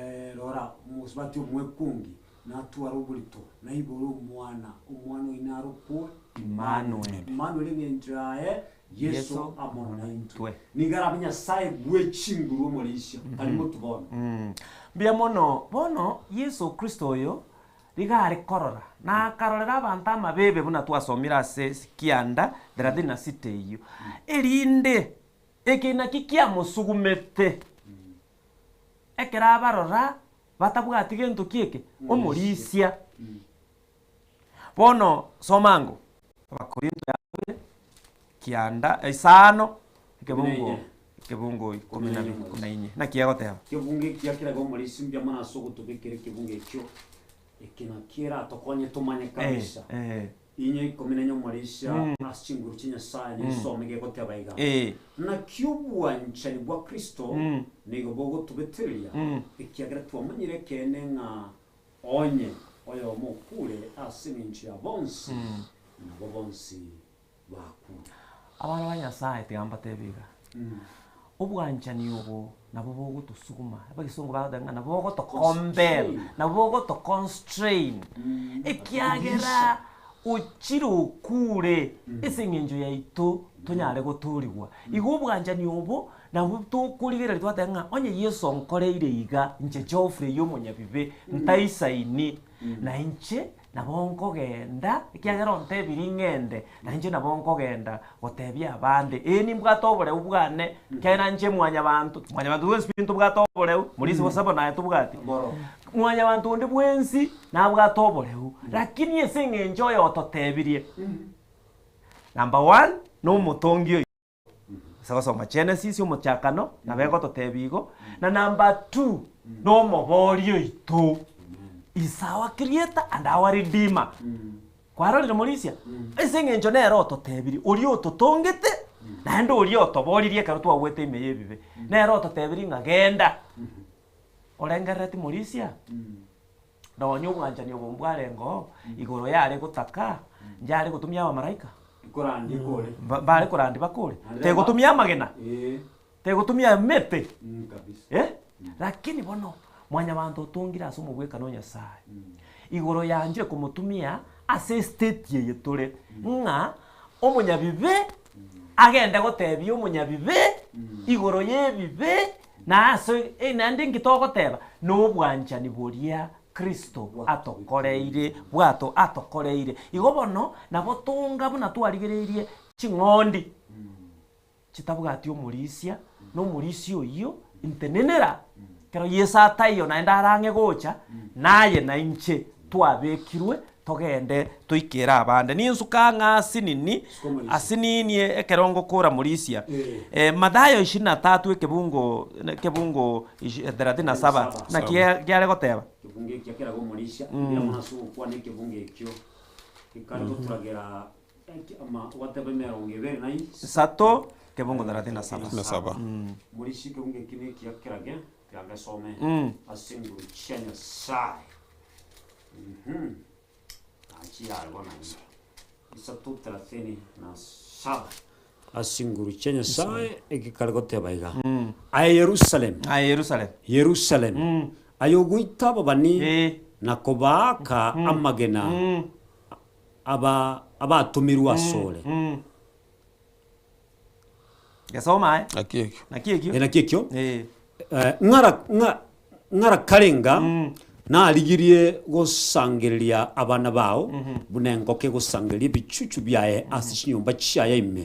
eh, Rora, omosubati omwekungi natware oborito, naibore omwana, omwana oyio narokwe Immanueli. Immanueli eng'encho yaye, Yeso Yeso amo naintwe. twe. Nigo arabe Nyasaye bwe chinguru omorisia, tari motwe bono. Mbuya mono. Bono Yeso Kristo oyo Nigo are korora, na akarorera abanto amabeebe buna twasomire ase kianda thelathini na sita eyio, erinde eke naki kiamosugumete ekero abarora batabwati gento ki eke? Omorisia. Bono soma ango Abakorinto ya kabere kianda isano ekebungo ekebungo ikomi na na inye. Naki egoteba? Ekebungo ekiya kerabe omorisia mbuya mono ase ogotobekera ekebungo ekio. Eke nakio eratokonye tomanye kabisa. Inye ikomi na inye omorisia ase chinguru chia Nyasaye nisome gegoteba iga, Naki obwanchani bwa Kristo nigo bogotobetereria, ekiagera twamanyire ekeene ng'a onye oyomo okure ase engencho ya bonsi, nabo bonsi bakure. Abana ba Nyasaye tiga mbatebie iga, obwanchani obo nabo bogotosuguma, abagisongo bagoteba ng'a nabo bogotocompel, nabo bogotoconstrain, ekiagera ochire okure ase eng'encho yaito tonyare gotoorigwa. Igo obwanchani obo nabwo tokorigereria twateba ng'a onye Yeso onkoreire iga, inche Geoffrey omonyabibe, ntaisaini, na inche Nabo nkogenda, ekiagera ontebirie ng'ende, na inche nabo nkogenda gotebia abande, Ee, nimbwate oboreu bwane, ekiagera inche mwanyabanto, mwanyabanto bwensi pi ntobwate oboreu, morisia gose bono aye tobwati. Mwanyabanto onde bwensi nabwate oboreu, lakini ase eng'encho oyototebirie, number one, nomotongi oito. Ase gosoma Genesis omochakano nabo egototebia igo, na number two nomobori oito is our creator and our redeemer. Kwarorire morisia? Ase eng'encho nere ototebirie, oria ototongete naende oria otoboririe ekero twagwete ime y'ebibe, nere ototebirie ng'a genda. Orengerereti morisia? Nonya obwanchani obo mbwarenge oo, igoro yare gotaka, njare gotumia abamalaika? Nkorandia kore. Ba- Bare korandia bakore? Naende Tegotumia amagena? Eh, Tegotumia emete? kabisa. Eh? Lakini bono, mwanyabanto otongire ase omogwekano o Nyasaye, igoro yanchire komotumia ase estate eye tore, ng'a omonyabibe agende gotebia omonyabibe igoro y'ebibe Na ase naende inki togoteba? Nobwanchani boria Kristo atokoreire, bwato atokoreire. Igo bono nabo tonga buna twarigereirie ching'ondi chitabwati omorisia, na omorisia oyio intenenera, ekero Yeso ataiyo naende arang'e gocha, naye na inche twabekirwe togende toikere abande. Ninsuka ang'e asinini, asininie ekero ngokora morisia. Eh, Mathayo ishirini na tatu ekebungo ekebungo ishi- thelathini na saba naki kiare goteba? Ekebungo ekio kerabe omorisia, mbuya mono ase ogokwana ekebungo ekio, gekare goturagera eki ama gwateba emerongo ebere na is Isato, ekebungo thelathini na saba. Na saba. Morisia ekebungo ekio nekiya kerage, tiga ngesome ase chinguru chia Nyasaye. Isato thelathini na saba. Ase chinguru chia Nyasae egekare goteba iga, Aye Yerusalemu, Aye Yerusalemu. Yerusalemu, aye ogoita ababani Eh. na kobaaka amagena aba abatomirwe asore. Gesoma aye. Naki ekio. Naki ekio. Eh, naki ekio? Eh. Eh, ng'ara ng'a ng'ara karenga narigirie gosangereria abana bao buna engoko egosangereria ebichuchu biaye ase chinyomba chiaye ime,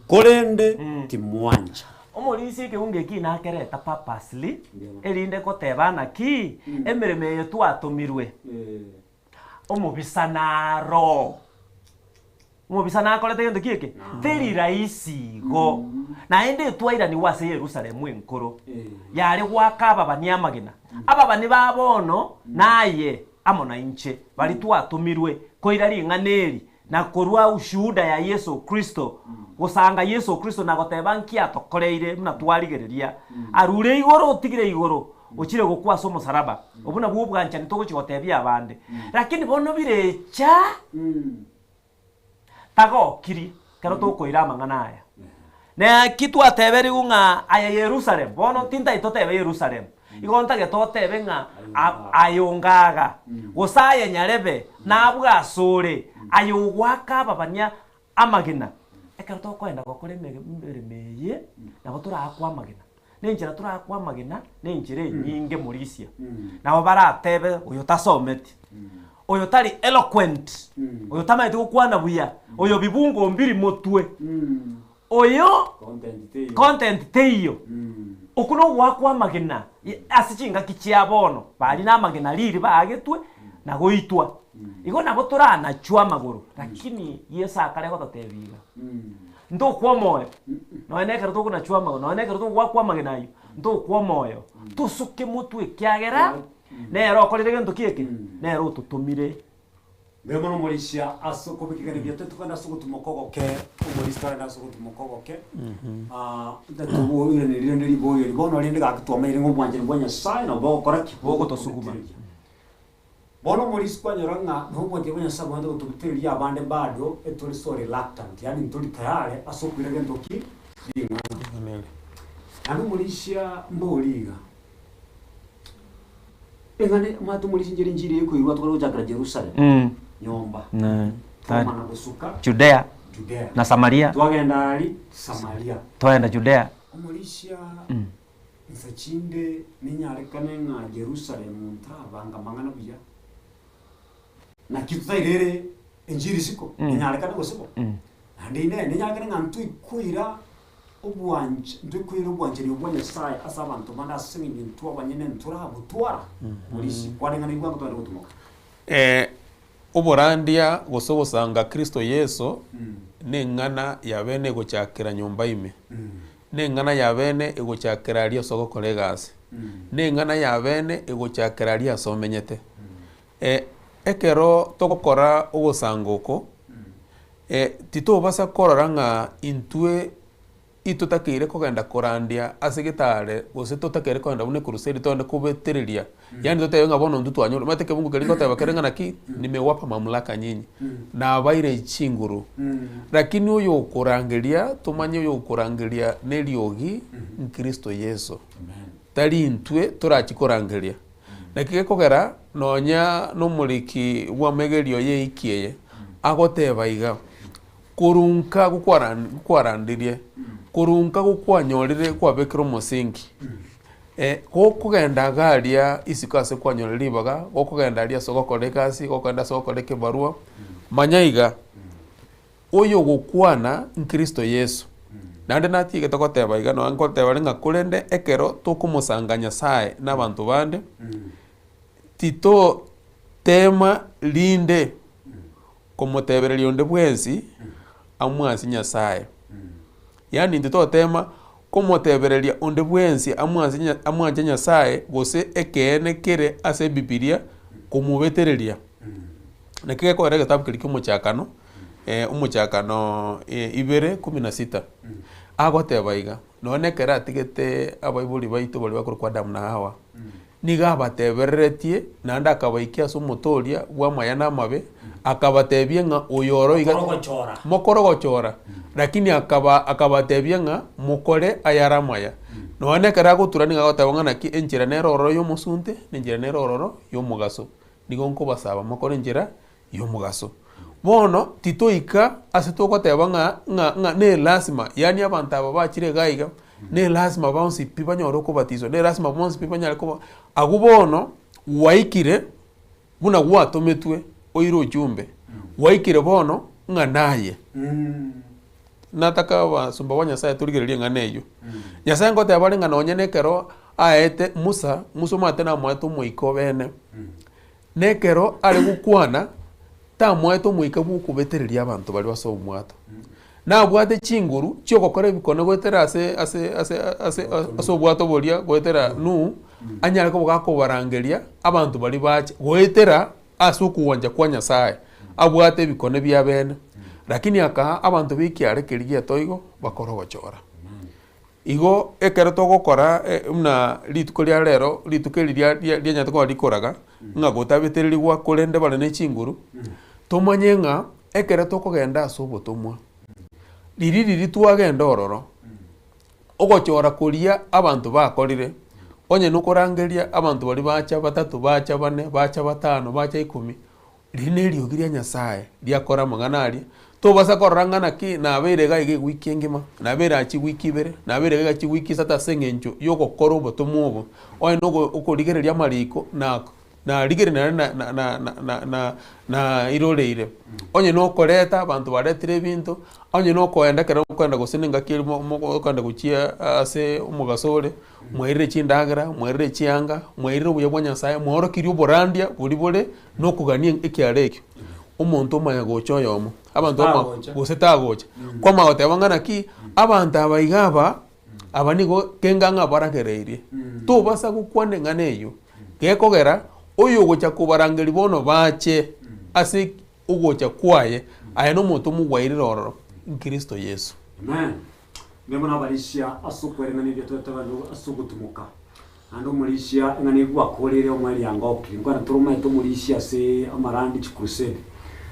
korende timwancha. Omorisia ekeungo eki nakereta purposely, erinde goteba naki emeremo eye twatomirwe. Omobisa naro. Omobisa nakorete gento ki eke? Teri rahisi igo. Naende etwairanigwe ase Yerusalemu enkoro, yare goaka ababani amagena. Ababani ba bono naye amo nainche, baria twatomirwe koira ring'ana eri na korua ushuhuda ya Yeso Kristo, gosanga Yeso Kristo na goteba nki atokoreire buna twarigereria. Arure igoro otigire igoro, ochire gokwa ase omosaraba. Obwo nabwo obwanchani togochia gotebia abande. Lakini bono birecha tagokiri ekero tokoira amang'ana aya. Naki twateberigwe ng'a aye Yerusalemu, bono tintagete totebe Yerusalemu, igo ntagete otebe ng'a aye ongaga, gose aye nyarebe, nabwo asore, aye ogoaka ababania amagena. Ekero tokoenda gokora emeremo eye, nabo toraakwe amagena. Na enchera toraakwe amagena, na enchera enyinge morisia. Nabo baratebe oyo tasometi, oyo tari eloquent, oyo tamanyeti gokwana buya, oyo bibungo mbiri motwe, oyo content teiyo. Okwo nogoakwa amagena ase chingaki chia bono, baria namagena riri baagetwe na goitwa. Igo nabo toranachwe amagoro, lakini Yeso akare gototebia iga, Ntokwa omoyo, nonya na ekero tokonachwa amagoro, nonya na ekero togoakwa amagena ayio, ntokwa omoyo, tosuke motwe ekiagera nere okorire gento ki eke? Nere ototomire. Mbuya mono omorisia ase okobeka egento giaito togende ase ogotumoka ogoke, omorisia togende ase ogotumoka ogoke, tatoboiraneria rende riborio eri bono rende gaki twamanyire ng'a obwanchani bwa Nyasaye nabo bogokora ki? Bogotosuguma. Bono omorisia kwanyora ng'a nobwanchani bwa Nyasaye bogende gotobutereria abande bado etore so reluctant yaani ntori tayari ase okoira gento ki? Ring'ana. Naende omorisia mbori iga. Eng'ana omanyete omorisia inchera enchiri ekoirwa tokare gochakera Jerusalem, nyomba, twamana gosuka Judea Judea, na Samaria. twagenda aria Samaria. Twagenda Judea. Omorisia insa chinde ninyarekane ng'a Jerusalem ntabanga mang'ana buya, naki totairere enchiri isiko, nenyarekane gose bo? Naende inee, nenyarekane ng'a ntoikoira obwanch ntoikoira obwanchani obwo bwa Nyasaye ase abanto bande ase eng'encho intwe abanyene ntorabotwara? Morisia, kwareng'ana bwango togende gotumoka. Oborandia gose ogosanga Kristo Yeso neng'ana ya bene egochakera nyomba ime, neng'ana ya bene egochakera aria ase ogokora egasi, neng'ana ya bene egochakera aria ase omenyete. Ekero togokora ogosanga oko, titobasa korora ng'a intwe itotakeire kogenda korandia ase getare gose totakeire kogenda buna ekurusedi togende kobetereria, yaani totebe ng'a bono intwe twanyora omanyete ekebungo keria ngoteba kere ng'a naki, nimewapa mamlaka nyinyi, nabaire chinguru. Lakini oyokorangeria tomanye oyokorangeria neriogi nkristo Yeso, tari intwe torachi korangeria. Naki gekogera nonya nomoriki bw'amegerio y'eiki eye agoteba iga, Korunka gokwarandirie, korunka gokwanyorire kwabekire omosingi, gokogenda iga aria isiko ase kwanyorire ribaga, gokogenda aria ase ogokora egasi, gokogenda ase ogokora ekebarua, manya iga, oyogokwana nkristo Yeso. Naende natigete goteba iga nonya nkoteba are ng'a korende ekero tokomosanga Nyasaye na abanto bande, titotema rinde komotebereria onde bwensi amwansie Nyasaye. Yaani intwe totema komotebereria onde bwensi amwansie Nya amwanche Nyasaye gose ekeene kere ase ebibilia komobetereria. Naki gekogera egetabu keria kia omochakano, omochakano ibere kumi na sita, agoteba iga, nonye na ekero atigete abaibori baito baria bakorokwa Adamu na Hawa. Nigo abatebereretie, naende akabaikia ase omote oria bw'amaya na amabe, akabatebia ng'a oyo oro iga Mokore ogochora. mokore ogochora, lakini akaba akabatebia ng'a mokore ayare amaya. Nonya na ekero agotura nigo agoteba ng'a naki enchera nere ororo ya omosunte, na enchera nere ororo ya omogaso. Nigo nkobasaba mokore enchera ya omogaso. Bono titoika ase togoteba ng'a ng'a ng'a ne lasima, yaani abanto aba bachire iga iga, ne lasima bonsi pi banyore okobatiswa, ne lasima bonsi pi banyare koba, agwo bono gwaikire buna gwatometwe oire ochumbe, gwaikire bono ng'a naye. Nataka abasomba ba Nyasaye torigererie eng'ana eyio. Nyasaye ngoteba are ng'a nonye na ekero aete Musa, Musa omanyete namoete omoika obene. Na ekero are gokwana, tamoete omoika bw'okobetereria abanto baria ase obomwato. Nabwate chinguru chi'ogokora ebikone goetera ase ase ase ase ase obwato boria goetera Nuhu, anyare koba gakobarangeria abanto baria bache goetera ase okogwancha kwa Nyasaye, abwate ebikone bia bene. Lakini akaa abanto ba ekiare keria giatoigo bakore ogochora. Igo ekero togokora buna rituko ria rero, rituko eri ria ria rianyarete koba rikoraga, ng'a gotabetererigwa korende bare ne chinguru, tomanye ng'a ekero tokogenda ase obotomwa, riria riria twagenda ororo, ogochora koria abanto bakorire, onye nokorangeria abanto baria bacha batato, bacha bane, bacha batano, bacha ikomi, Riria neriogi ria Nyasae riakora amang'ana aria, tobasa korora ng'a naki nabeire iga iga ewiki engima, nabeire aa chiwiki ibere, nabeire iga iga chiwiki isato ase eng'encho y'ogokora obotomwa obo, onye na ogo okorigereria amariko na narigereria naende na na na na na nairoreire. Onye na okoreta abanto baretire ebinto, onye na okoenda ekero okoenda gose na engaki ere mo mo okoenda gochia ase omogaso ore. Mwairire chindagera, mwairire chianga, mwairire obuya bwa Nyasae, mwaorokirie oborandia boria bore nokogania ekiara ekio. Omonto omanya gocha oyomo, abanto bama Tagocha. gose tagocha. Kwamanya goteba ng'a naki, abanto aba iga aba, aba nigo kenga ng'a baragereirie. Tobasa gokwana eng'ana eyio, gekogera, oyogocha kobarangeria bono bache ase ogocha kwaye, aye nomonto omogwairire ororo, Nkristo Yeso. Amen. Mbuya mono abarisia ase okwereng'ania ebiato biataganu ase ogotumoka. Naende omorisia eng'ana eyio gwakoreire omweriango okire. Nkwana toromaete omorisia ase amarandi chicrusade.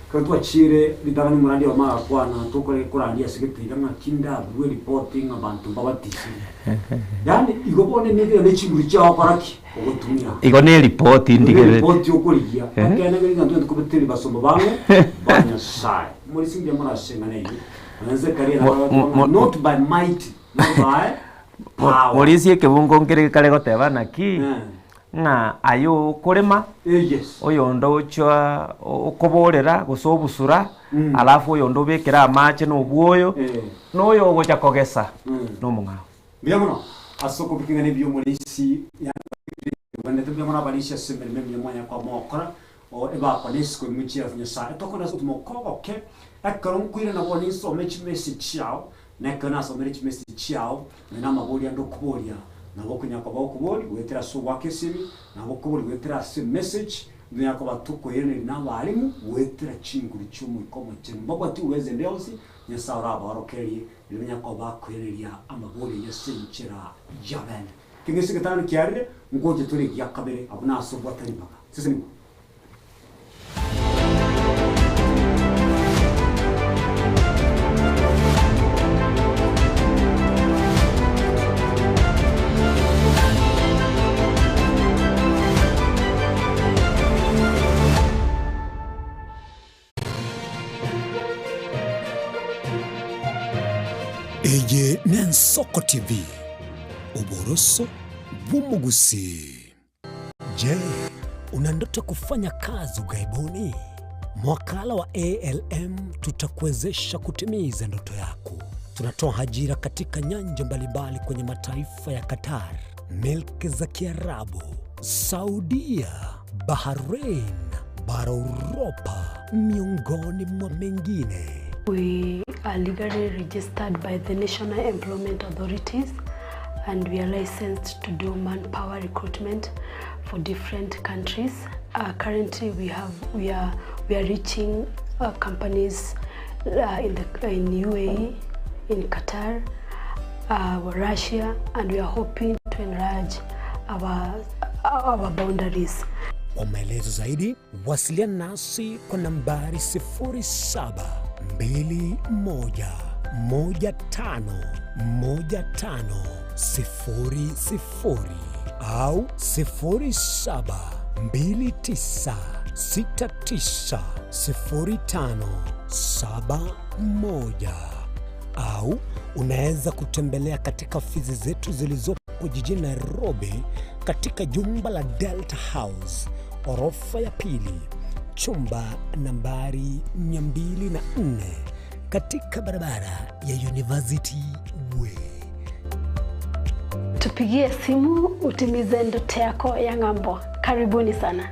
Ekero twachiire ritang'ani omorandi oyomo agakwana tokore korandia ase gete iga ng'aki ndaburwe eripoti ng'a abanto mbabatisire. Yaani igo bono emika eye ne chinguru chiao okora ki? Ogotumia. Igo ne eripoti Igo ne ndigerereti. eripoti okorigia. Ekeene keri ng'a ntobwenerete kobetereria basomba bang'o ba Nyasaye. Omorisia mbuya mono ase eng'ana eyio. Mo- mo- mo- Not by might, not by power. Morisia ekebungo nkere kare goteba naki, Eh. ng'a aye okorema, Eh, yes. oyonde ocha okoborera gose obusura, alafu oyonde obekere amache na obwoyo, Eh. na oyo ogocha kogesa, Mm. na omong'ao. Mbuya mono ase okobika ing'ana ebiya omorisia Obwenerete mbuya mono abarisia ase emeremo emiya mwanya koba mogokora, o ebakwa na isiko ime chi'elfu Nyasae. Tokona ase omoka ogoke, ekero nkoirana bono ninsome chimessage chiao, na ekero nasomire chimessage chiao, nonya na amabori ande okoboria, nabo okonyara koba okoboria goetera ase ogoaka esimi, nabo okoboria goetera ase emessage, ntonyara koba tokoiraneria na abalimu goetera chinguru chi'Omoika Omochenu. Mbabwati uwezo ende yonsi, Nyasae orabaorokererie, erio banyare koba bakoiraneria amabori ayio ase enchera y'abene. Keng'ese egetang'ani kiarire, ngocha tore egia kabere abwo nase obwate ribaga. Sesenigwa. Eye n'Ensoko TV, oboroso bw'omogusii. Je, una ndoto kufanya kazi ughaibuni? Mwakala wa ALM tutakuwezesha kutimiza ndoto yako. Tunatoa ajira katika nyanja mbalimbali kwenye mataifa ya Qatar, milki za Kiarabu, Saudia, Bahrain, bara Uropa, miongoni mwa mengine. We are legally registered by the National Employment Authorities and we are licensed to do manpower recruitment for different countries. Uh, currently we have we are we are reaching uh, companies uh, in the in UAE, in Qatar, uh, Russia and we are hoping to enlarge our our boundaries. Kwa maelezo zaidi wasiliana nasi kwa nambari 0721151500 au 0729690571 au unaweza kutembelea katika ofisi zetu zilizopo jijini Nairobi katika jumba la Delta House orofa ya pili chumba nambari 204 katika barabara ya University Way. Tupigie simu utimize ndoto yako ya ng'ambo. Karibuni sana.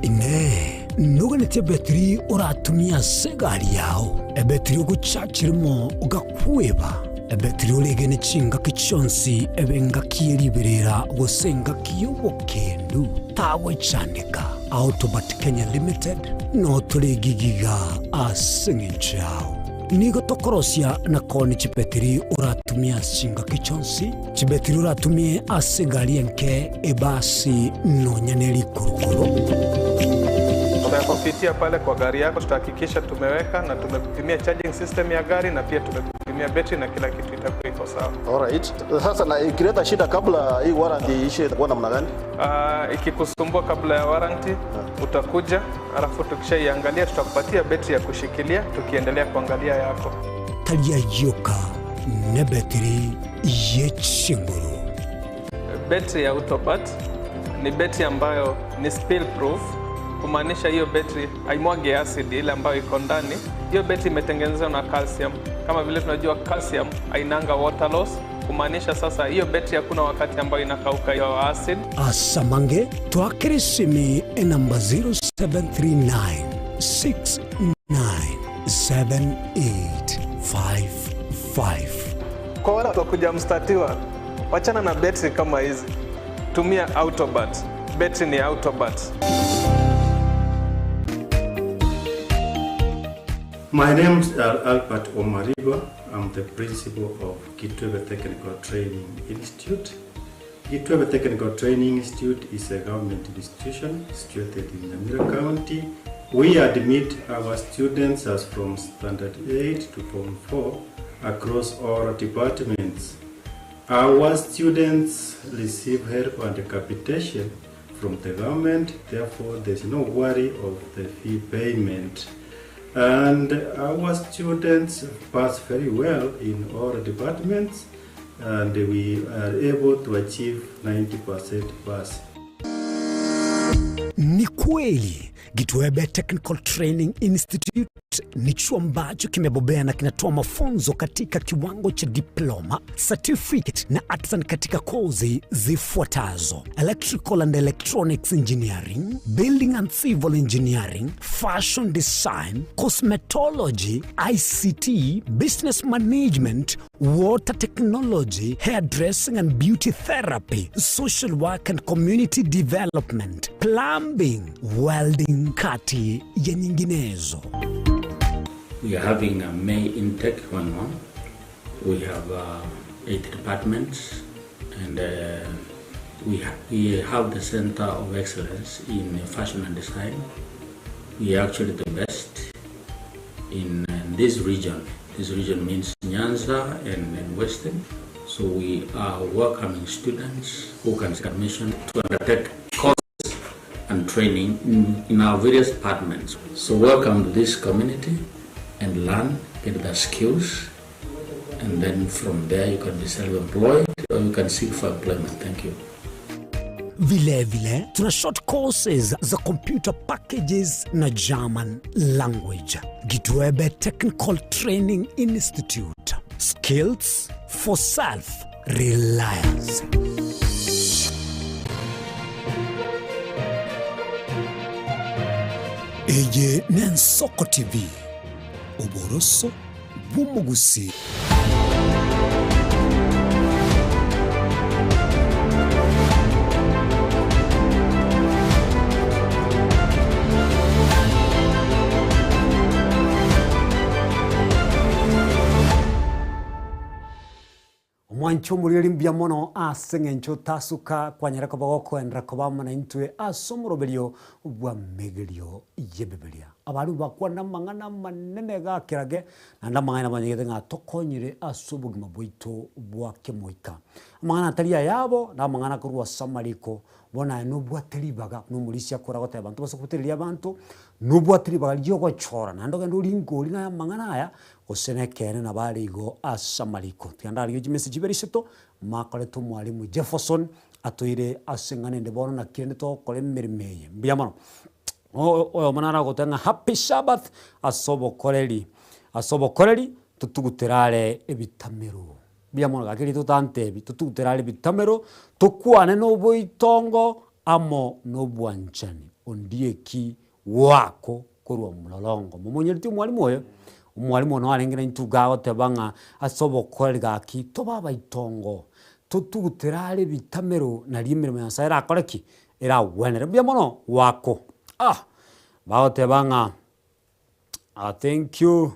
Ine nuganĩtie betiri ũratumia ase egari yao ebetiri ogochachirimo ogakweba ebetiri oregene chingaki chionsi ebe engaki ya riberera gose engaki ya obokendu tagwechandeka Autobat Kenya Limited no toregigiga ase eng'encho yao Nigo tokorosia na koni chibetiri oratumie ase chingaki chionsi, chibetiri oratumie ase egari enke, ebasi, nonya ne rikurukuru. Tutakupitia pale kwa gari yako, tutahakikisha tumeweka na tumekupimia charging system ya gari na pia tumekupimia betri na kila kitu itakuwa iko sawa. Alright. Sasa na ikileta shida kabla hii warranty iishe itakuwa namna gani? Ikikusumbua kabla ya warranty utakuja, alafu tukishaiangalia tutakupatia betri ya kushikilia tukiendelea kuangalia yako. Tari ayio ka nebetiri ye chinguru. Betri ya Autobat ni betri ambayo ni spill proof, kumaanisha hiyo betri haimwagi acid ile ambayo iko ndani. Hiyo betri imetengenezwa na calcium. Kama vile tunajua calcium hainanga water loss, kumaanisha sasa hiyo betri hakuna wakati ambayo inakauka hiyo acid. Asamange twakere esimi enamba 0739 697855. Kwa wale wa kuja mstatiwa, wachana na betri kama hizi, tumia Autobat. Betri ni Autobat. My name is Albert Omariba. I'm the principal of Kitwebe Technical Training Institute. Kitwebe Technical Training Institute is a government institution situated in Nyamira County. We admit our students as from Standard 8 to Form 4 across all departments. Our students receive help and capitation from the government, therefore there's no worry of the fee payment. And our students pass very well in all departments, and we are able to achieve 90% pass. Ni kweli Gitwebe Technical Training Institute ni chuo ambacho kimebobea na kinatoa mafunzo katika kiwango cha diploma, certificate na artisan katika kozi zifuatazo: Electrical and Electronics Engineering, Building and Civil Engineering, Fashion Design, Cosmetology, ICT, Business Management, Water Technology, Hairdressing and Beauty Therapy, Social Work and Community Development, Plumbing, Welding, kati ya nyinginezo. We are having a May intake going on. We have 8 departments, and we have the Center of Excellence in Fashion and Design. We are actually the best in this region. This region means Nyanza and Western. So we are welcoming students who can seek admission to undertake courses and training in our various departments. So welcome to this community and learn, get the skills, and then from there you can be self-employed or you can seek for employment. Thank you. Vile vile tuna short courses za computer packages na German language. Gitwebe Technical Training Institute. Skills for self-reliance. Eye n'Ensoko TV, oboroso bw'omogusi. Mwanche omorweri mbuya mono ase eng'encho otasuka kwanyara koba gokoenderera koba amo naintwe ase omoroberio bw'amegerio y'Ebibilia. Abaria bakwana amang'ana amanene gakera ge, naende amang'ana bamanyegete ng'a tokonyire ase obogima bwaito bwa kemoika. Amang'ana atari ayabo, na amang'ana akorwa ase amariko, bono aye nobwate ribaga buna omorisia akore agoteba abanto base kobutereria abanto, nobwate ribaga riogochora naende ogende oringe oria naye amang'ana aya, Gose nekeene nabo are igo ase amariko. Tiga ndarigie chimessage chibere isato, makorete omwalimu Jefferson atoire ase eng'ana ende bono naki rende togokora emeremo eye. Mbuya mono. Oyomo naro agoteba ng'a happy Sabbath ase obokoreri, ase obokoreri totugutere are ebitamero. Mbuya mono gaki riria totantebi, totugutere are ebitamero, tokwane na oboitongo amo na obwanchani. Ondieki Goako korwa mlolongo. Momonyereti omwalimu oyo? Omwalimu ono arenge naintwe iga agoteba ng'a ase obokoreri gaki tobe abaitongo, totugutere are ebitamero nario emeremo ya Nyasaye erakore ki? Eragwenere. Mbuya mono goako. Ah! Bagoteba ng'a ah thank you,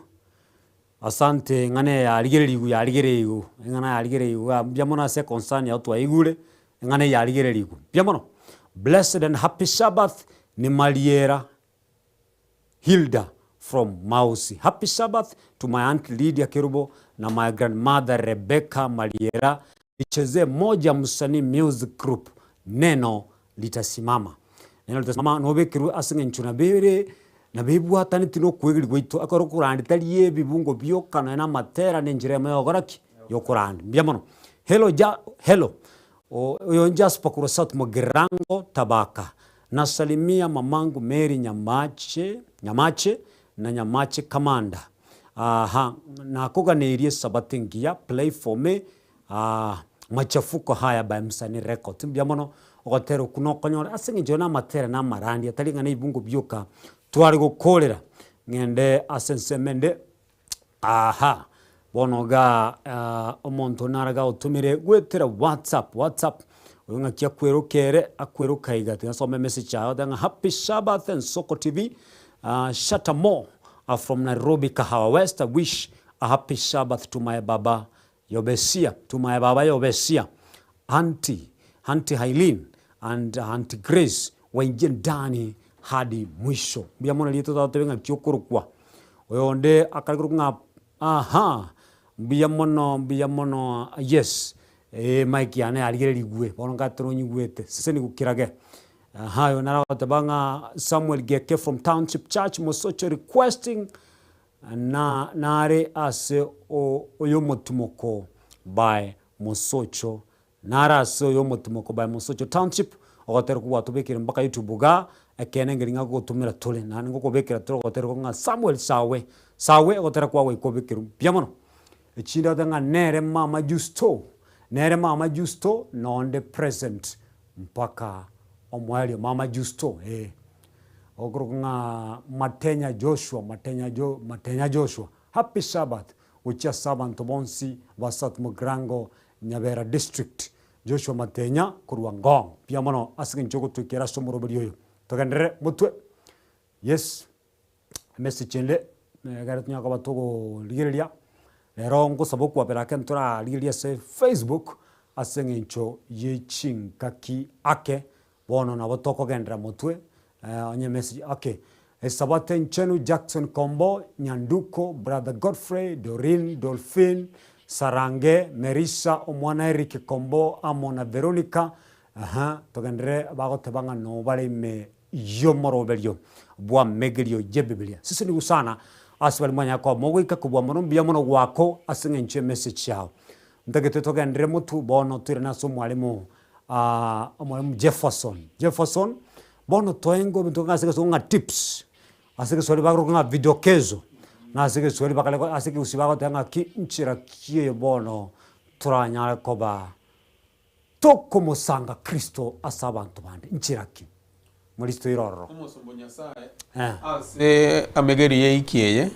asante eng'ana eye yarigererigwe yarigereirwe, eng'ana yarigereirwe igaa mbuya mono ase econcern yao twaigure, Eng'ana eye yarigererigwe. Mbuya mono. Blessed and happy Sabbath ni Mariera Hilda from Mausi. Happy Sabbath to my aunt Lydia Kerubo na my grandmother Rebecca Mariera. Nichezee moja msanii music group neno litasimama. Neno litasimama nobekerwe ase eng'encho nabere nabebwataneti nokoegeria gwaito ekero okorandia tari ebibungo bioka nonya na amatera na enchera eyemo yogokora ki? Yokorandia. Mbuya mono. Hello ja hello Oyo Jasper korwa South Mugirango Tabaka. Nasalimia mamangu Mary Nyamache Nyamache na Nyamache Kamanda. Aha nakoganeirie esabato engiya play for me ah machafuko haya by Msanii Records. Mbuya mono ogotera okwo nokonyore ase eng'encho na amatera na amarandia tari ng'a na ebibungo bioka tware gokorera. Ng'ende ase ensemo ende. Aha, bono igaa omonto nare gagotomire goetera whatsapp, whatsapp, oyo ng'aki akweroka ere, akweroka iga, tiga nsome emessage yaye agoteba ng'a happy sabbath Ensoko TV, Shatta Mo from Nairobi Kahawa West, I wish a happy sabbath to my baba Yobesia, to my baba Yobesia, auntie, auntie Hailin and auntie Grace waingie ndani hadi mwisho. Mbuya mono rieta otatebe ng'aki okorokwa. Oyonde akare korokwa ng'a aha, mbuya mono, mbuya mono, yes, eh mic yane yarigererigwe, bono ngatera onyigwete, seseni gokirage. Aha, oyo nare agoteba ng'a Samuel Geke from Township Church, Mosocho requesting Na nare ase oyomotimoko by Mosocho Nare ase oyomotimoko by Mosocho Township, ogotera okwo gwatobekire mpaka YouTube igaa, ekeene nkeri ng'a gogotomera tore, naende ngokobekera tore ogotera okwo ng'a Samuel Sawe, Sawe ogotera kwago ikobekerwa mbuya mono. Echinde ogoteba ng'a nere mama Justo, nere mama Justo nonde present mpaka omoerio, mama Justo eh. Okorokwa ng'a Matenya Joshua, Matenya Jo, Matenya Joshua, Happy Sabbath gochia ase abanto bonsi ba South Mugirango, Nyabera District. Joshua Matenya korwa Ngong. Mbuya mono ase eng'encho yogotwekera ase omoroberi oyo. Togenderere motwe. Yes, emessage ende ekero tonyare koba togorigereria, rero ngosaba okwabera ake ntorarigereria ase Facebook ase eng'encho ye chingaki ake Bono nabo tokogenderera motwe onye message okay. Esabato enchenu Jackson Kombo, Nyanduko, Brother Godfrey, Doreen, Dolphine, Sarange, Merisa, omwana Eric Kombo amo na Veronica, aha togenderere bagoteba ng'a noo bare ime y'omoroberio bw'amegerio y'Ebibilia. Sesenigu sana ase baria mwanyara koba mogoika kobua mono mbuya mono gwako ase eng'encho y'emessage yao. Ntagete togenderere motwe bono toirane ase omwalimu Omwalimu Jefferson, Jefferson, bono toenga ebinto ng'a ase egesongo ng'a tips, ase egeswahili bakoroka ng'a vidokezo, na ase egeswahili bakare ase ekegusii bagoteba ng'aki nchera ki eye bono toranyare koba tokomosanga Kristo ase abanto bande, nchera ki? Moristo ire ororo. Omosomba o Nyasae ase amegeri y'eiki eye,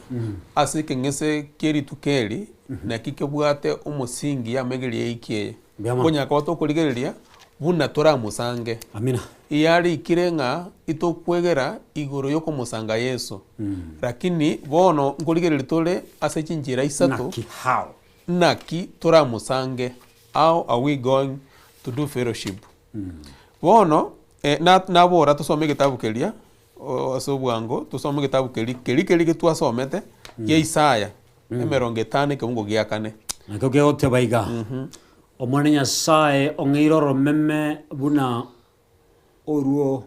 ase ekeng'ese kie rituko eri, naki kebwate omosingi y'amegeri y'eiki eye. Mbuya mono. Konyara koba tokorigereria buna toramosange. Amina. Iyarikire ng'a itokwegera igoro y'okomosanga Yeso. Lakini bono nkorigereria tore ase chinchera isato Naki how? naki toramosange. How are we going to do fellowship? Bono na nabora tosome egetabu keria ase obwango, tosome egetabu keria keria keria eke twasomete kia Isaya emerongo etano ekebungo gia kane. Nakio kegoteba iga, Omonene Nyasae ong'eire oromeme buna orwo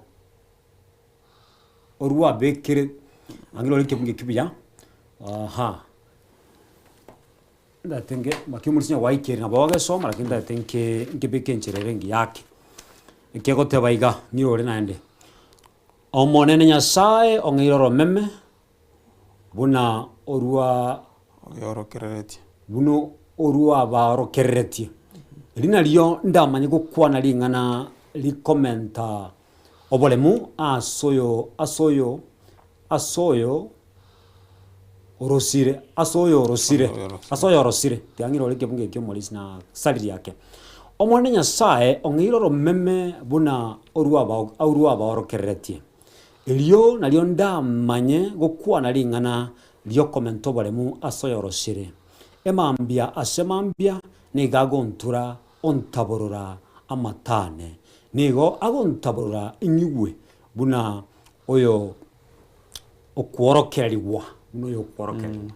orwabekire, ang'e rore ekebungo ekio buya, aha. Ndagete nge naki omorisia gwaikire nabo ogesoma lakini ndagete nke nkebeke enchera ere engiya ake. Ekegoteba iga, nirore naende, Omonene Nyasae ong'eire oromeme buna orwa Ogeorokereretie. buna orwabaorokereretie. Eri nario ndamanye gokwana ring'ana rikomenta oboremu ase oyo ase oyo ase oyo orosire ase oyo orosire ase oyo orosire tiga ng'irore ekebungo ekio omorisia na saririe ake. Omonene Nyasae ong'eire oromeme buna orwaba orwabaorokereretie, erio nario ndamanye gokwana ring'ana ri'okomenta oboremu ase oyo orosire. Emambia ase mambia nigo agontura ontaborora amato ane, nigo agontaborora inyigwe buna oyo okworokererigwa, buna oyo okworokererigwa.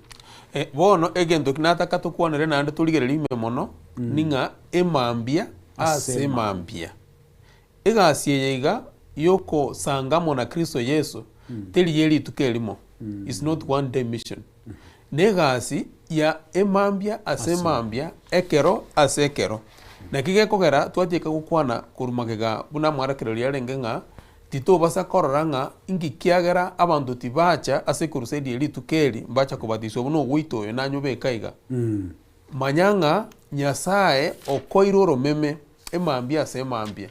Bono egento eki nataka tokwanere naende torigererie ime mono, ning'a emambia ase emambia. Egasi eye iga yokosanga amo na Kristo Yeso teri ye rituko erimo, is not one day mission. Negasi ya emambia ase emambia, ekero ase ekero. Naki gekogera twatieka gokwana korwa magega buna amwarakererio arenge ng'a Titobasa korora ng'a inki kiagera abanto tibacha ase ekurusedi eye rituko eri mbacha kobatiswa buna ogoita oyo nanyobeka iga. Manya ng'a Nyasae okoire oromeme emambia ase emambia.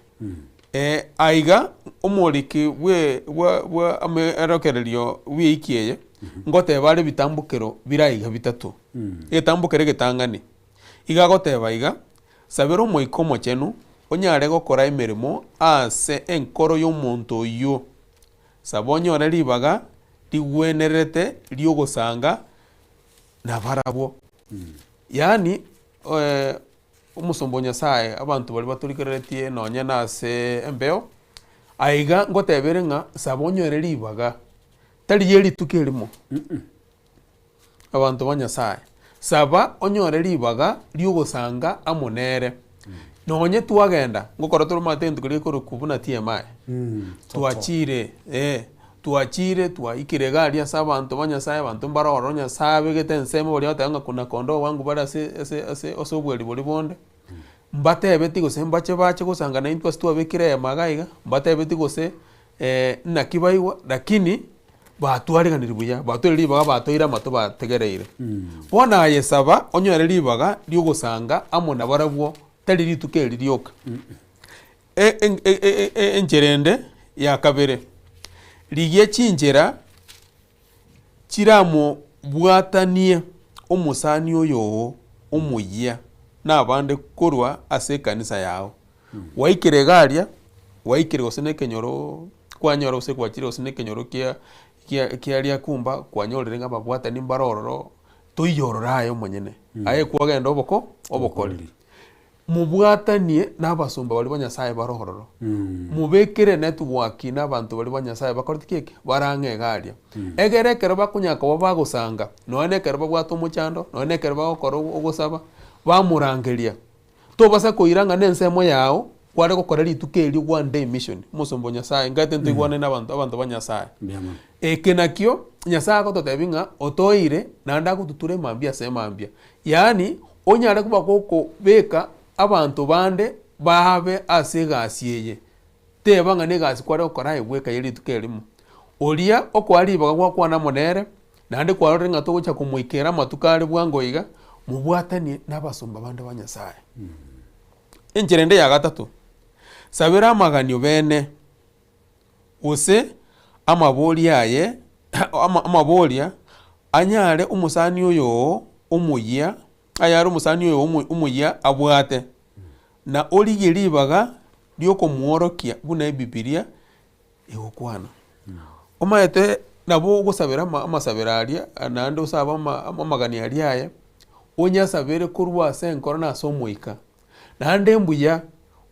Ee, aiga omoriki bwe bwa bwa amerokererio bw'eiki eye ngoteba are ebitambokero bire aiga bitato. Egetambokero egetang'ani, iga agoteba iga, Sabera Omoika Omochenu onyare gokora emeremo ase enkoro y'omonto oyio. Saba onyore ribaga rigwenerete ri'ogosanga nabarabwo. Yaani omosomba o Nyasaye, abanto baria batorigereretie nonye nase embeo, aiga ngotebere ng'a saba onyore ribaga, tari rie rituko erimo. Abanto ba Nyasae, saba onyore ribaga ri'ogosanga amo nere. Nonye twagenda, ngokora tore omanyete egento keria gekorokwa buna TMI. Twachire, eh, twachire twaikire iga aria ase abanto ba Nyasae, abanto mbare ororo Nyasae abegete ensemo baria bagoteba ng'a kuna kondoo wangu bare ase ase ase ase obweri boria bonde. Mbatebeti gose mbache bache gosanga naintwe ase twabekire eyemo iga iga, mbatebeti gose naki baigwa, lakini batwariganirie buya, batweire ribaga batoire amato bategereire. Bono aye saba onyore ribaga ri'ogosanga amo nabarabwo, tari rituko eri rioka. E- e- e- e- Enchera ende ya kabere, rigia chinchera chiramobwatanie omosani oyo oo omoyia na abande korwa ase ekanisa yao. Gwaikire iga aria, gwaikire gose na ekenyoro kwanyora gose gwachire gose na ekenyoro kia kia kia riakumba kwanyorire ng'a ababwatani mbare ororo, toiyo ororo aye omonyene, aye kwagenda oboko obokori. Mobwatanie na abasomba baria ba Nyasaye bare ororo, mobekere network na abanto baria ba Nyasaye bakoreti ki eke? Bare ang'e iga aria. Egere ekero bakonyara koba bagosanga, nonya na ekero babwate omochando, nonya na ekero bagokora ogosaba, bamorangeria. Tobasa koira ng'a nensemo yao kware gokora rituko erio one day mission, omosomba o Nyasaye, nkaete ntoigwane na abanto abanto ba Nyasaye. Mbuya mono. Eke nakio Nyasaye agototebia ng'a otoire naende agotutura emambia ase emambia. Yaani onyare koba gokobeka abanto bande babe ase egasi eye, teba ng'a negasi kware gokora aye bweka ye rituko erimo. Oria okoa ribaga gwakwana amo nere, naende kwarorire ng'a togocha komoikera amatuko are bwango iga, mobwatanie na abasomba bande ba Nyasaye. Enchera ende ya gatato, sabera amaganio bene, gose amaboria aye amaboria anyare omosani oyo oo omoyia, ayare omosani oyo omo omoyia abwate, na origie ribaga riokomworokia buna ebibiria egokwana. Omanyete nabo ogosabera ama amasabero aria naende osabe ama amagani aria aye, onyasabere korwa ase enkoro na ase omoika. Naende mbuya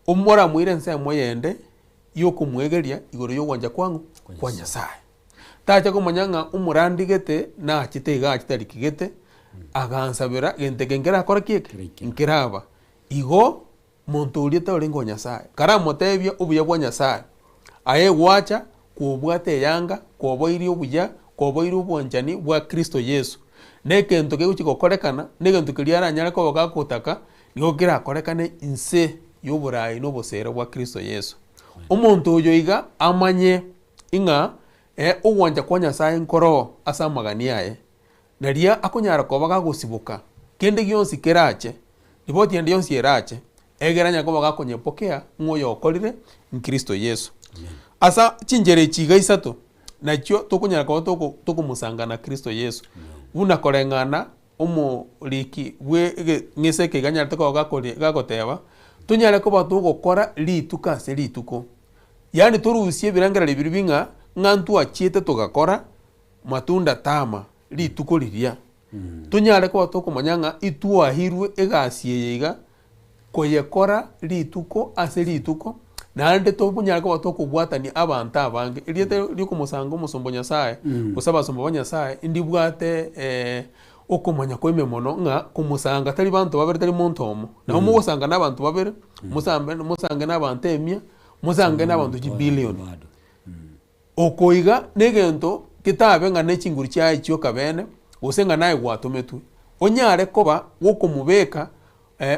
omoramoire ensemo eyende yokomwegeria igoro yogwancha kwang'o? Kwa Nyasaye. Tacha komanya ng'a omorandi gete nachete igaa chitariki gete, agansabera gento eke nkerakora ki eke? Nkeraba. Igo monto oria tarenge o Nyasaye. Karamotebia obuya bwa Nyasaye, aye gwacha kobwate eyanga, koboirie obuya, koboirie obwanchani bwa Kristo Yeso. Na egento kegochia gokorekana, na egento keria aranyare koba gagotaka, nigo kerakorekane inse y'oboraai na oboseera bwa Kristo Yeso. Omonto oyo iga amanye ng'a ogwancha kwa Nyasaye nkoroo ase amagani aye, naria akonyara koba gagosiboka kende gionsi kerache, ripoti ende yonsi erache, egere anyare koba gakonyepokea ng'a oyo okorire nkristo Yeso. Asa chinchera echi iga isato, nachio tokonyara koba toko tokomosanga na Kristo Yeso, buna koreng'ana omoriki bwe ege ng'ese eke iga anyarete koba gakori gagoteba, tonyare koba togokora rituko ase rituko. Yaani torusie ebirengererio biria bing'a ng'a ntwachiete togakora matunda tama rituko riria. Tonyare koba tokomanya ng'a itwahirwe egasi eye iga, koyekora rituko ase rituko, naende tonyare koba tokobwatania abanto abange. Erieta riokomosanga omosomba o Nyasaye, gose abasomba ba Nyasaye, ndibwate okomanya kwa ime mono ng'a komosanga tari banto babere tari monto omo. Nabo mogosanga na abanto babere, mosambe mosange na abanto emia, mosange na abanto chibilioni. Oko iga negento getabe ng'a ne chinguru chiaye chioka bene, gose ng'a naye gwatometwe, onyare koba gokomobeka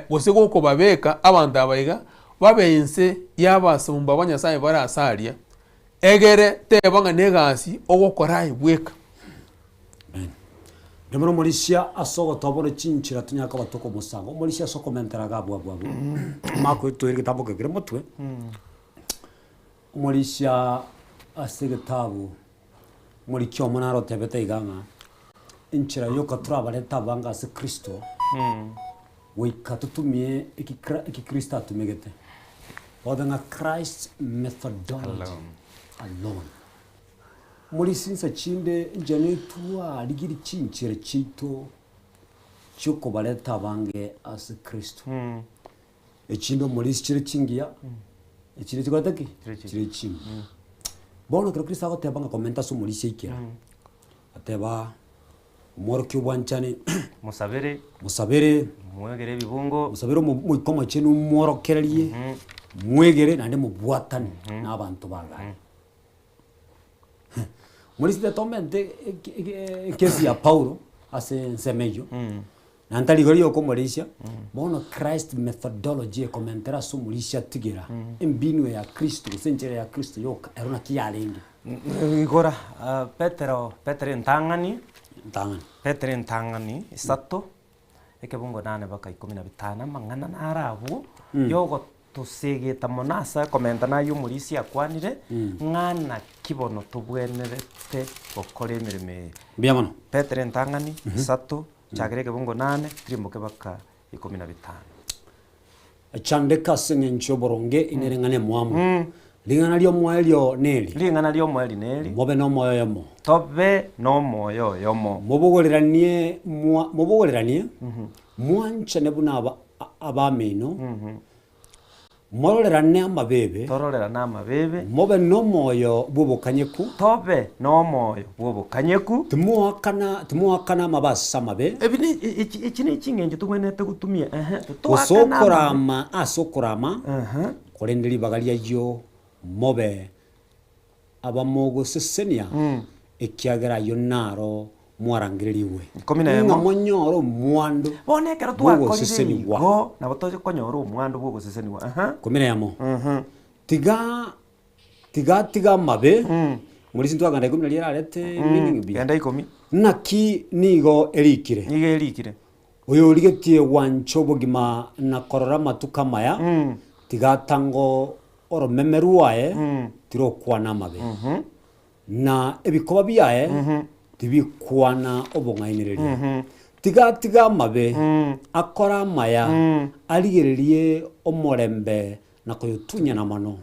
gose gokobabeka abanto aba iga babe inse y'abasomba ba Nyasaye bare ase aria, egere teba ng'a negasi ogokora aye bweka. Amen. Mbuya mono omorisia ase ogotobora chinchera tonyare koba tokomosanga. Omorisia ase okomentera iga abwo abwo abwo. Omaka oito toire egetambo kekere motwe. Omorisia ase egetabu omoriki omo naro otebete iga ng'a enchera yoka torabarete abange ase Kristo, goika totumie eki kra eki Kristo atumegete. Ogoteba ng'a Christ's methodology alone. Morisia insa chinde inche nitwarigirie chinchera chiaito chiokobareta abange ase Kristo. Echinde omorisia chire chingiya, echinde chikorete ki? Chire chimbe. Bono ekero Kristo agoteba ng'a komenta ase omorisia aikera, ateba omworokia obwanchani, Mosabere. mosabere, Mwegere ebibungo. mosabere omo omoika omochenu omworokererie, mwegere naende mobwatane na abanto bagaye. Morisia tomente ekesi ya Paulo ase ensemo eyio, na ntari igoro yokomorisia, bono Christ methodology ekomentera ase omorisia tigera embinu ya Kristo gose enchera ya Kristo yoka ero naki yarenge. Igora Petero, Petero entang'ani, Entang'ani. Petero entang'ani isato, ekebungo nane mpaka ikomi na bitano, amang'ana naro abwo yogotosegeta mono ase okomenta naye omorisia akwanire, ng'a naki bono tobwenerete gokora emeremo eye. Mbuya mono. Petero entang'ani isato, chakera ekebungo nane, tirimboke mpaka ikomi na bitano. Chandeka ase eng'encho y'oboronge inere ng'a nemwamu. Ring'ana ri'omoerio neri. Ring'ana ri'omoerio neri. Mobe nomoyo oyomo. Tobe nomoyo oyomo. Mobogoreranie mwa mobogoreranie mwanchane buna aba abamino. Mororerane amabeebe. Tororerane amabeebe. Mobe nomoyo bw'obokanyeku. Tobe nomoyo bw'obokanyeku. Timoakana timoakana amabe ase amabe. Ebi ne echi echi ne ching'encho tobwenerete gotumia ehe, Gose totoakane amabe. okorama ase okorama, Ehe. korende ribaga ri'ayio mobe abamogosesenia, ekiagera ayio naro mwarangererigwe, Ikomi na emo. ng'a monyore omwando Bono ekero twakorire bw'ogosesenigwa. igo, nabo tokonyora omwando bw'ogosesenigwa. Aha. Ikomi na emo. Tiga tiga tiga amabe, morisia ntwagenda ikomi naria erarete meaning buya. Genda ikomi. Naki nigo erikire. Nigo erikire. Oyorigetie gwancha obogima na korora amatuko amaya, tiga atange oromeme rwaye tirokwana amabe. Na ebikoba biaye tibikwana obong'ainereria. Tiga atige amabe, akore amaya, arigererie omorembe na koyotunyana mono.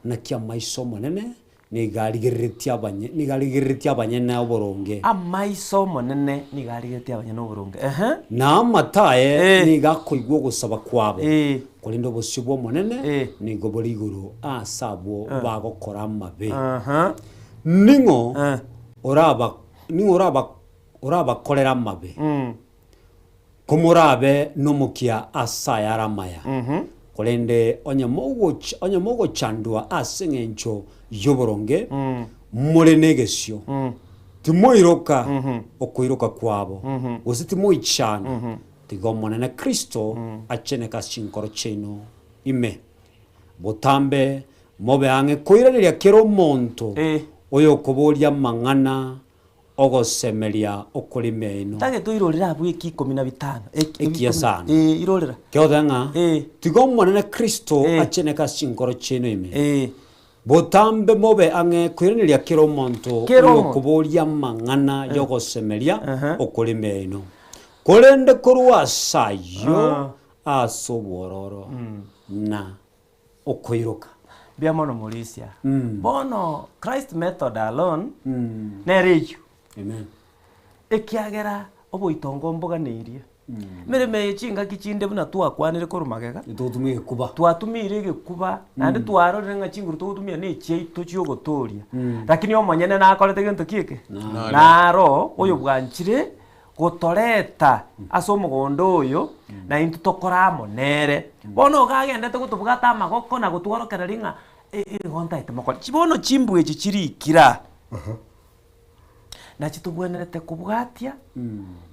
Naki amaiso 'Omonene Nigo arigereretie abanye, nigo arigereretie abanyene oboronge. Amaiso 'Omonene nigo arigereretie abanyene oboronge, ehe. Na amato aye Eh. nigo akoigwa ogosaba kwabo, Eh. korende obosio bw'Omonene Eh. nigo bore igoro ase abwo bagokora amabe. Aha. Ning'o Eh. oraba, ning'o oraba, orabakorere amabe? Mm. Komorabe nomokia ase ayare amaya, korende onye mogoch onye mogochandwa ase engencho y'oboronge, more negesio, timoiroka okoiroka kwabo, gose timoichana, tiga Omonene Kristo acheneke ase chinkoro chiaino ime. Botambe mobe ang'e koiraneria kera omonto oyokoboria amang'ana ogosemeria okore meino. Ntagete oirorere abwo eki ikomi na bitano. Eki Ekiya sana. Eh, irorera. Kegoteeba ng'a, Eh. Tiga Omonene Kristo Eh. acheneke ase chinkoro chiaino ime. Eh. Botambe mobe ang'e koiraneria kera omonto Kera omonto. oyokoboria amang'ana y'ogosemeria Aha. okore meino. Korende korwa ase ayio ase obwororo na okoiroka. Mbuya mono Morisia. Bono Christ method alone nere eyio. Amen. Ekiagera oboitongo mboganeirie. Emeremo eye chingaki chinde buna twakwanire korwa magega, Togotumia egekuba. twatumiire egekuba naende twarorire ng'a chinguru togotumia na echiaito chiogotoria. Lakini omonyene nakorete gento ki eke? Naro oyobwanchire gotoreta ase omogondo oyo, na intwe tokore amo nere. Bono iga agendete gotobwata amagoko na gotworokereria ng'a igo ntaete mokore. Bono chimbwa echi chirikire aa, nachi tobwenerete kobwatia,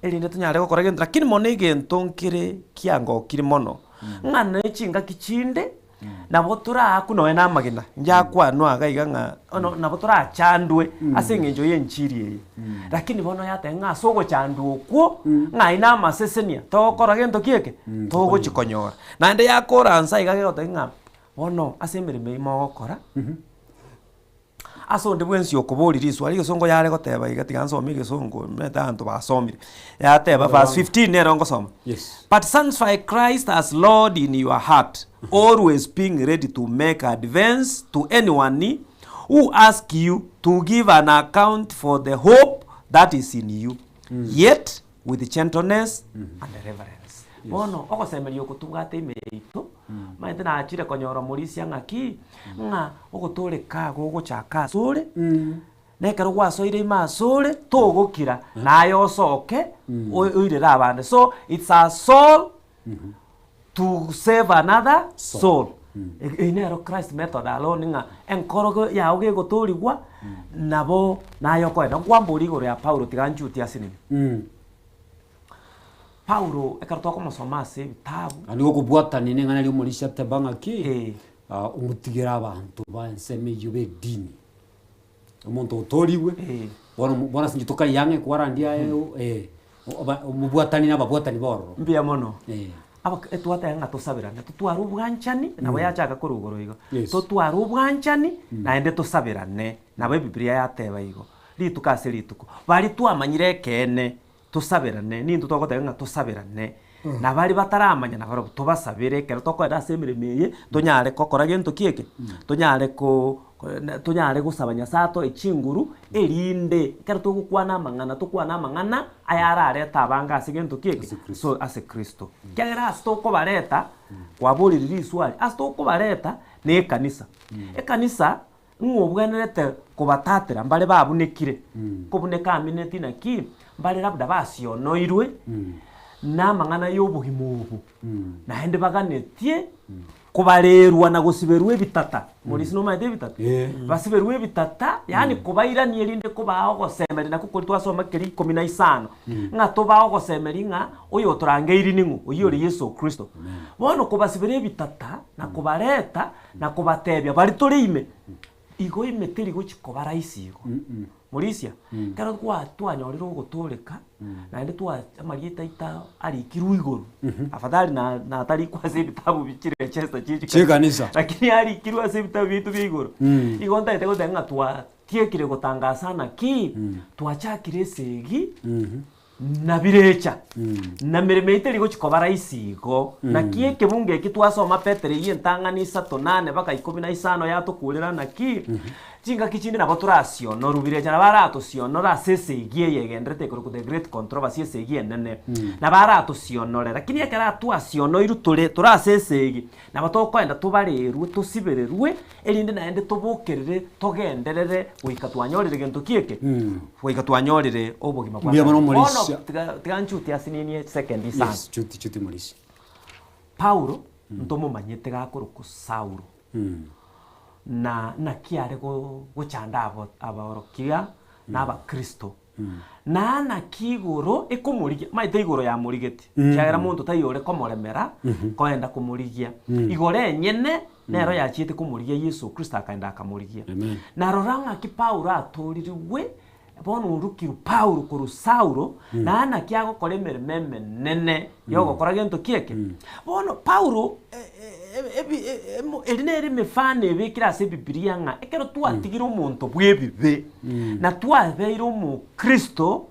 erinde tonyare gokora egento, lakini mono egento nkere kiangokire mono, ng'a ne chingaki chinde. Nabo toraakwe nonya namagena, inche akwanwa iga iga ng'a ono nabo torachandwe ase eng'encho y'enchiri eye. Lakini bono yateba ng'a ase ogochandwa okwo, ng'a aye namasesenia, togokora gento ki eke? Togochi konyora. Naende yakora nsa iga gegotebia ng'a bono ase emeremo eyio mogokora. Ase onde bwensi okoboria riswali, egesongo yare goteba iga tiga nsome egesongo omanyete abanto basomire, yateba verse 15 nero ngosoma, Yes. But sanctify Christ as Lord in your heart, always being ready to make a defense to anyone who ask you to give an account for the hope that is in you, yet with gentleness and reverence. Bono ogosemeria oko tobwate ime yaito, omanyete nachire konyora omorisia ng'aki, ng'a ogotooreka gogochaka asore, na ekero gwasoire ime asore, togokira, naye osoke oirere abande. So it's a soul to save another soul. Eyio nero Christ method alone ng'a enkoro ge yago gegotoorigwa, nabo naye okoenda. Nkwamboria igoro ya Paulo tiga nchutie ase nini. Paulo ekero tokomosoma ase ebitabu. Naende gokobwatania neng'ana eria omorisia ateba ng'aki, Eh. ah, omotigere abanto ba ensemo eyio b'edini. Omonto otoorigwe, Eh. bono bono ase inche tokaiya ang'e kwarandia aye eh, oba omobwatani na ababwatani ba ororo. Mbuya mono. Eh. Abak etwateba ng'a tosaberane, totware obwanchani, nabo yachaka korwa igoro igo. Yes. Totware obwanchani, naende tosaberane, nabo ebibiria yateba igo, rituko ase rituko. Baria twamanyire ekeene, tosaberane, nintwe togoteba ng'a tosaberane, na baria bataramanya nabarobwo tobasabere ekero tokoenda ase emeremo eye, tonyare gokora gento ki eke? Tonyare ko tonyare gosaba Nyasaye atoe chinguru, erinde ekero togokwana amang'ana, tokwane amang'ana ayararete abange ase gento ki eke? So ase Kristo. Ekiagera ase tokobareta, kwaborire riswari, ase tokobareta, na ekanisa. Ekanisa, Ng'o obwenerete kobatatera mbare babunekire? Kobuneka amineti naki? Mbare labda basionoirwe namang'ana y'obogima obo, naende baganetie kobarerwa na gosiberwa ebitata. Morisi nomanyete ebitata? Basiberwe ebitata, yaani kobairania erinde kobaa ogosemeria nakwo koria twasoma keria ikomi na isano, ng'a tobaa ogosemeria ng'a oyotorangeiri ning'o? Oyio ore Yeso Kristo. Bono kobasibera ebitata na kobareta na kobatebia baria tore ime, igo ime teri gochia koba rahisi igo. Morisia, ekero kwa twanyorire ogotooreka, naende twa amarieta aito arikirwe igoro, afadhali na natarikwa ase ebitabu bi chirechesta chie Chi'ekanisa. lakini arikirwe ase ebitabu biaito bia igoro. Igo ntagete goteba ng'a twatiekire gotangasa naki, twachakire esegi. Na birecha, na meremo eye teri gochia koba rahisi igo. Naki ekebungo eki twasoma Petero eyio entang'ani isato nane baka ikomi na isano yatokurera naki, Chingaki chinde nabo torasionorwe birecha nabo aratosionore ase esegi eye egenderete ekorokwa the great controversy esegi enene. Nabo aratosionore lakini ekero atwasionoirwe tore tore ase esegi nabo tokoenda tobarerwe tosibererwe erinde naende tobokerere togenderere goika twanyorire gento ki eke? Goika twanyorire obogima bwa Mbuya kare. mono Bono Morisia. tiga tiga nchutie ase nini esekendi isano. Yes, chuti chuti Morisia. Paulo ntomomanyete gakorokwa Saulo. Na naki are gochanda abaorokia na abakristo, na naki igoro ekomorigia, omanyete igoro yamorigetie, ekiagera monto taiyo ore komoremera koenda komorigia. Igoro enyene nero yachiete komorigia Yeso Kristo akaenda akamorigia. Na rora ng'aki Paulo atoririgwe Bono orokirwe Paulo korwa Saulo, na naki agokora emeremo emenene y'ogokora gento ki eke? Bono Paulo eri nere emefano ebekire ase Ebibilia ng'a ekero twatigire omonto bw'ebibe, na twabeire omokristo,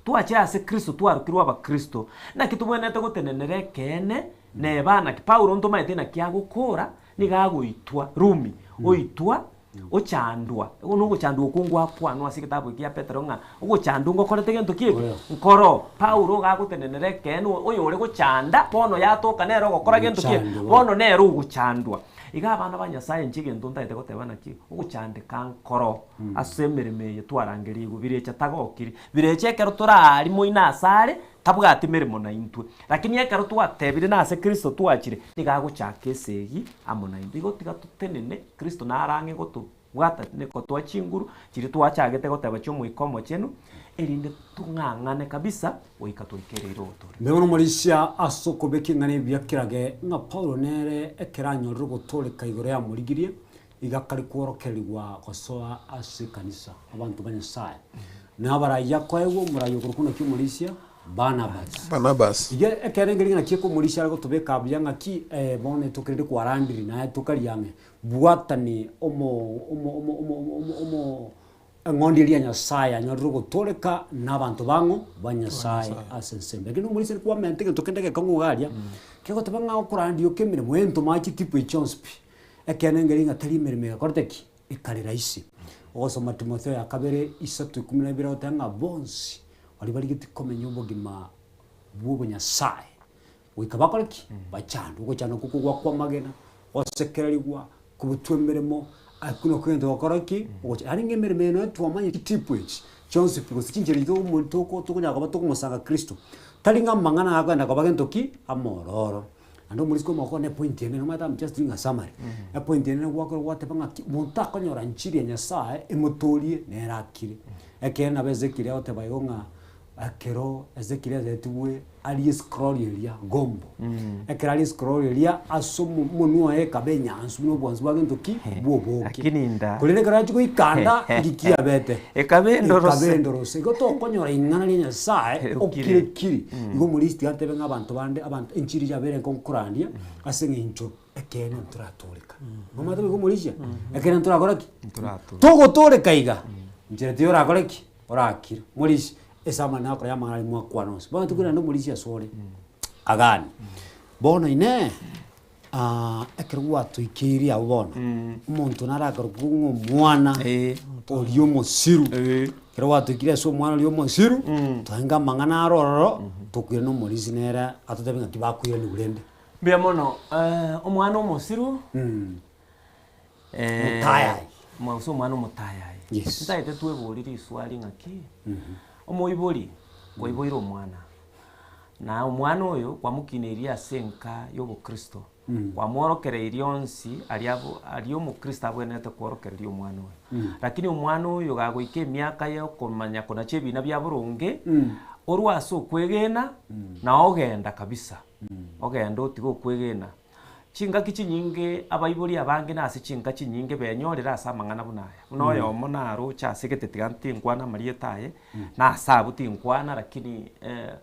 twachire ase Kristo twarokirwe abakristo, naki tobwenerete gotenenera ekeene neba naki Paulo ntomaete naki agokora, nigo agoitwa Rumi, oitwa Ochandwa, oko nogochandwa okwo ngwakwanwa ase egetabu eke gia Petero ng'a ogochandwa ngokorete gento ki eke? Nkoro. Paulo iga agotenenera ekeene oyore gochanda, bono yatoka nere ogokora gento ki eke? Bono nere ogochandwa. Iga abana ba Nyasaye inche egento ntagete goteba naki, ogochandeka nkoro ase emeremo eye twarangerigwe, birecha tagokiri, birecha ekero toraaria moino asare, tabwati meremo naintwe. Lakini ekero twatebire nase Kristo twachire, nigo agochaka esegi amo naintwe. Igo tiga totenene Kristo nare ang'e gotobwata gotoa chinguru chiria twachagete goteba chi'Omoika Omochenu, erinde tong'ang'ane kabisa goika twaikereire ogotooria. Mbuya mono omorisia ase okobeka eng'ana ebuya kerage ng'a Paulo nere ekero anyorire ogotooreka igoro yamorigirie, iga akare kworokererigwa gosoa ase ekanisa, abanto ba Nyasae. Na abarai akoegwa omorai okorokwa naki omorisia? Barnabas. Barnabas. Iga ekero nkeri ng'a naki ekomorisia are gotobeka buya ng'aki eh, bono etokerende kwarandiri naye tokaria ang'e, bwatani omo omo omo omo omo omo eng'ondi eria ya Nyasaye yanyorire ogotoreka na abanto bang'o? Ba Nyasaye ase ensemo. Lakini omorisia kwamenta egento kende gekong'u iga aria, kegoteba ng'a okorandia oka emeremo entomachi tipo echi chionsi pi, ekeene nkeri ng'a tari emeremo egakorete ki? Ekare rahisi. Ogosoma Timotheo ya kabere isato ikomi na ibere agoteba ng'a bonsi baria barigetie komenya obogima bw'obonyasae goika bakore ki? Bachandwe. Ogochanda okwo kogwa kw'amagena, gosekererigwa, kobutwa emeremo, akwo nakwo egento gokora ki? Ogocha yaani ng'a emeremo eye nonya twamanyete chitipu echi chionsi pi gose chinchera echi tokomo toko tokonyara koba tokomosanga Kristo, tari ng'a amang'ana agakogenda koba gento ki? Amororo. Naende omorisiko omokong'u ne point enene omanyete am just doing a summary. Epoint enene gwakora gwateba ng'aki monto akonyora nchiri ya Nyasaye emotorie nere akire. Ekeene nabo Ezekiel agoteba igo ng'a ekero Ezekiel aretigwe arie escroll eria gombo, ekero aria escroll eria ase omo omonwa oye ekaba enyansu buna obwansu bwa gento ki? Bwa oboke. Lakini nda. Korende ekero achia goikanda ngiki yabete. Ekaba endorose. Ekaba endorose. Igo tokonyora ing'ana ria Nyasaye Okire. okire kiri. Igo omorisia tiga ntebe ng'a abanto bande abanto enchiri yabere nkokorandia ase eng'encho ekeene ntoratoreka. Nomanyete boigo omorisia? Ekeene ntorakora ki? Ntoratoreka. Togotoreka iga, nchera tiyo orakore ki? Orakire. Morisia, ase amang'ana akore amang'ana aria mwakwana onsi. Bono tokoirana naende omorisia asore, agani. Bono inee, ekero gwatoikeirie abwo bono, omonto nare akorokwa ng'a omwana oria omosiru, ekero gwatoikire ase omwana oria omosiru, twaenga amang'ana aro ororo, tokoirana omorisia nere atotebie ng'aki bakoiranigwa rende. Mbuya mono, omwana omosiru, Motayai. gose omwana omotayai. Yes. Ntagete tweborie riswali ng'aki, omoibori kwaiboire omwana, na omwana oyo kwamokineirie ase enka ya obokristo, kwamworokereirie onsi aria abo aria omokristo abwenerete kworokereria omwana oyo. Lakini omwana oyo gagoika emiaka ya okomanya konacha ebina bia boronge, orwe ase okwegena, na ogenda kabisa, ogenda otige okwegena. Chingaki chinyinge abaibori abange na ase chinka chinyinge benyorire ase amang'ana buna aya. Buna oyomo naroche ase gete tiga tinkwana amarieta aye, na ase abwo tinkwana lakini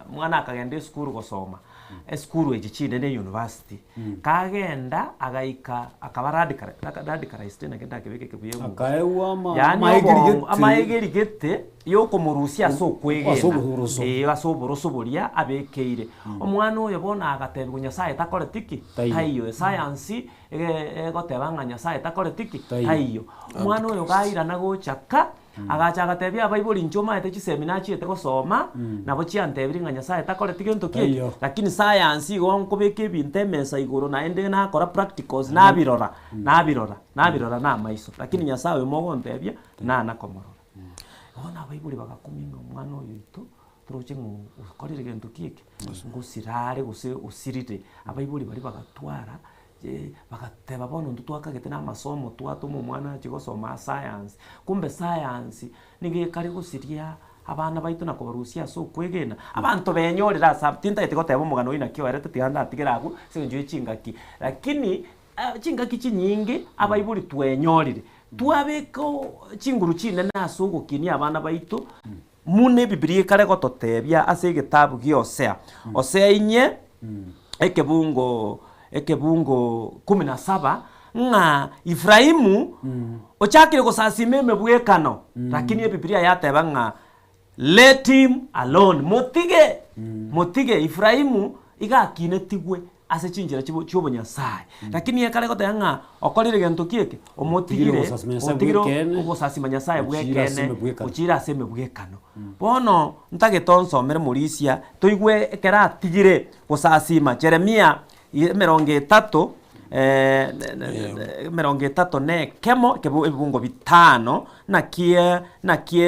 omwana akagenda esukuru gosoma, esukuru echi chinene university, kagenda agaika akaba radical radicalized naki ndakebeke ekebuya emo. Akaegwa ama- Yaani amaegeri obongo gete. amaegeri gete yokomorusia ase okwegena Ase oboroso. Ee, ase oboroso boria abekeire. Omwana oyo bono agatebiwa Nyasaye takoreti ki? Taiyo. Taiyo. Science ege egoteba ng'a Nyasaye takoreti ki? Taiyo. Taiyo. Omwana oyo gairana gocha ka, agacha agatebia abaibori inche omanyete chisemi nachiete gosoma, nabo chiantebirie ng'a Nyasaye takoreti gento ki eke, Taiyo. lakini science igo nkobeka ebinto emesa igoro naende nakora practicals nabirora, nabirora, nabirora na amaiso, lakini Nyasaye oyo mogontebia, nana komorora. Bono abaibori bagakumia ng'a omwana oyo oito, toroche ng'a okorire gento ki eke, ngosira are gose osirire, abaibori baria bagatwara bagateba bono intwe twakagete na amasomo twatoma omwana achie gosoma aa science, kumbe science nigo ekare gosiria abana baito na kobarusia ase okwegena, abanto benyorire ase aba tintagete goteba omogano oyio naki oerete tiga ndatigere abwo ase eng'encho ya chingaki, lakini chingaki chinyinge abaibori twenyorire, twabeka chinguru chinene ase ogokinia abana baito. Buna Ebibilia ekare gototebia ase egetabu gia Hosea, Hosea inye ekebungo ekebungo kumi na saba, ng'a Efraimu ochakire gosasima emebwekano, lakini Ebibilia yateba ng'a let him alone, motige, motige Efraimu iga akinetigwe ase chinchera chibo chi'obonyasae. Lakini ekare goteba ng'a okorire gento ki eke? Otigire Omotigire, ogosasima Nyasae otigire bw'ekeene, ogosasima Nyasae ochire ase bw'ekeene, emebwekano. ochire ase emebwekano. Bono ntagete onsomere morisia, toigwe ekero atigire gosasima Jeremia emerongo etato emerongo etato na ekemo ekebo ebibungo bitano, naki naki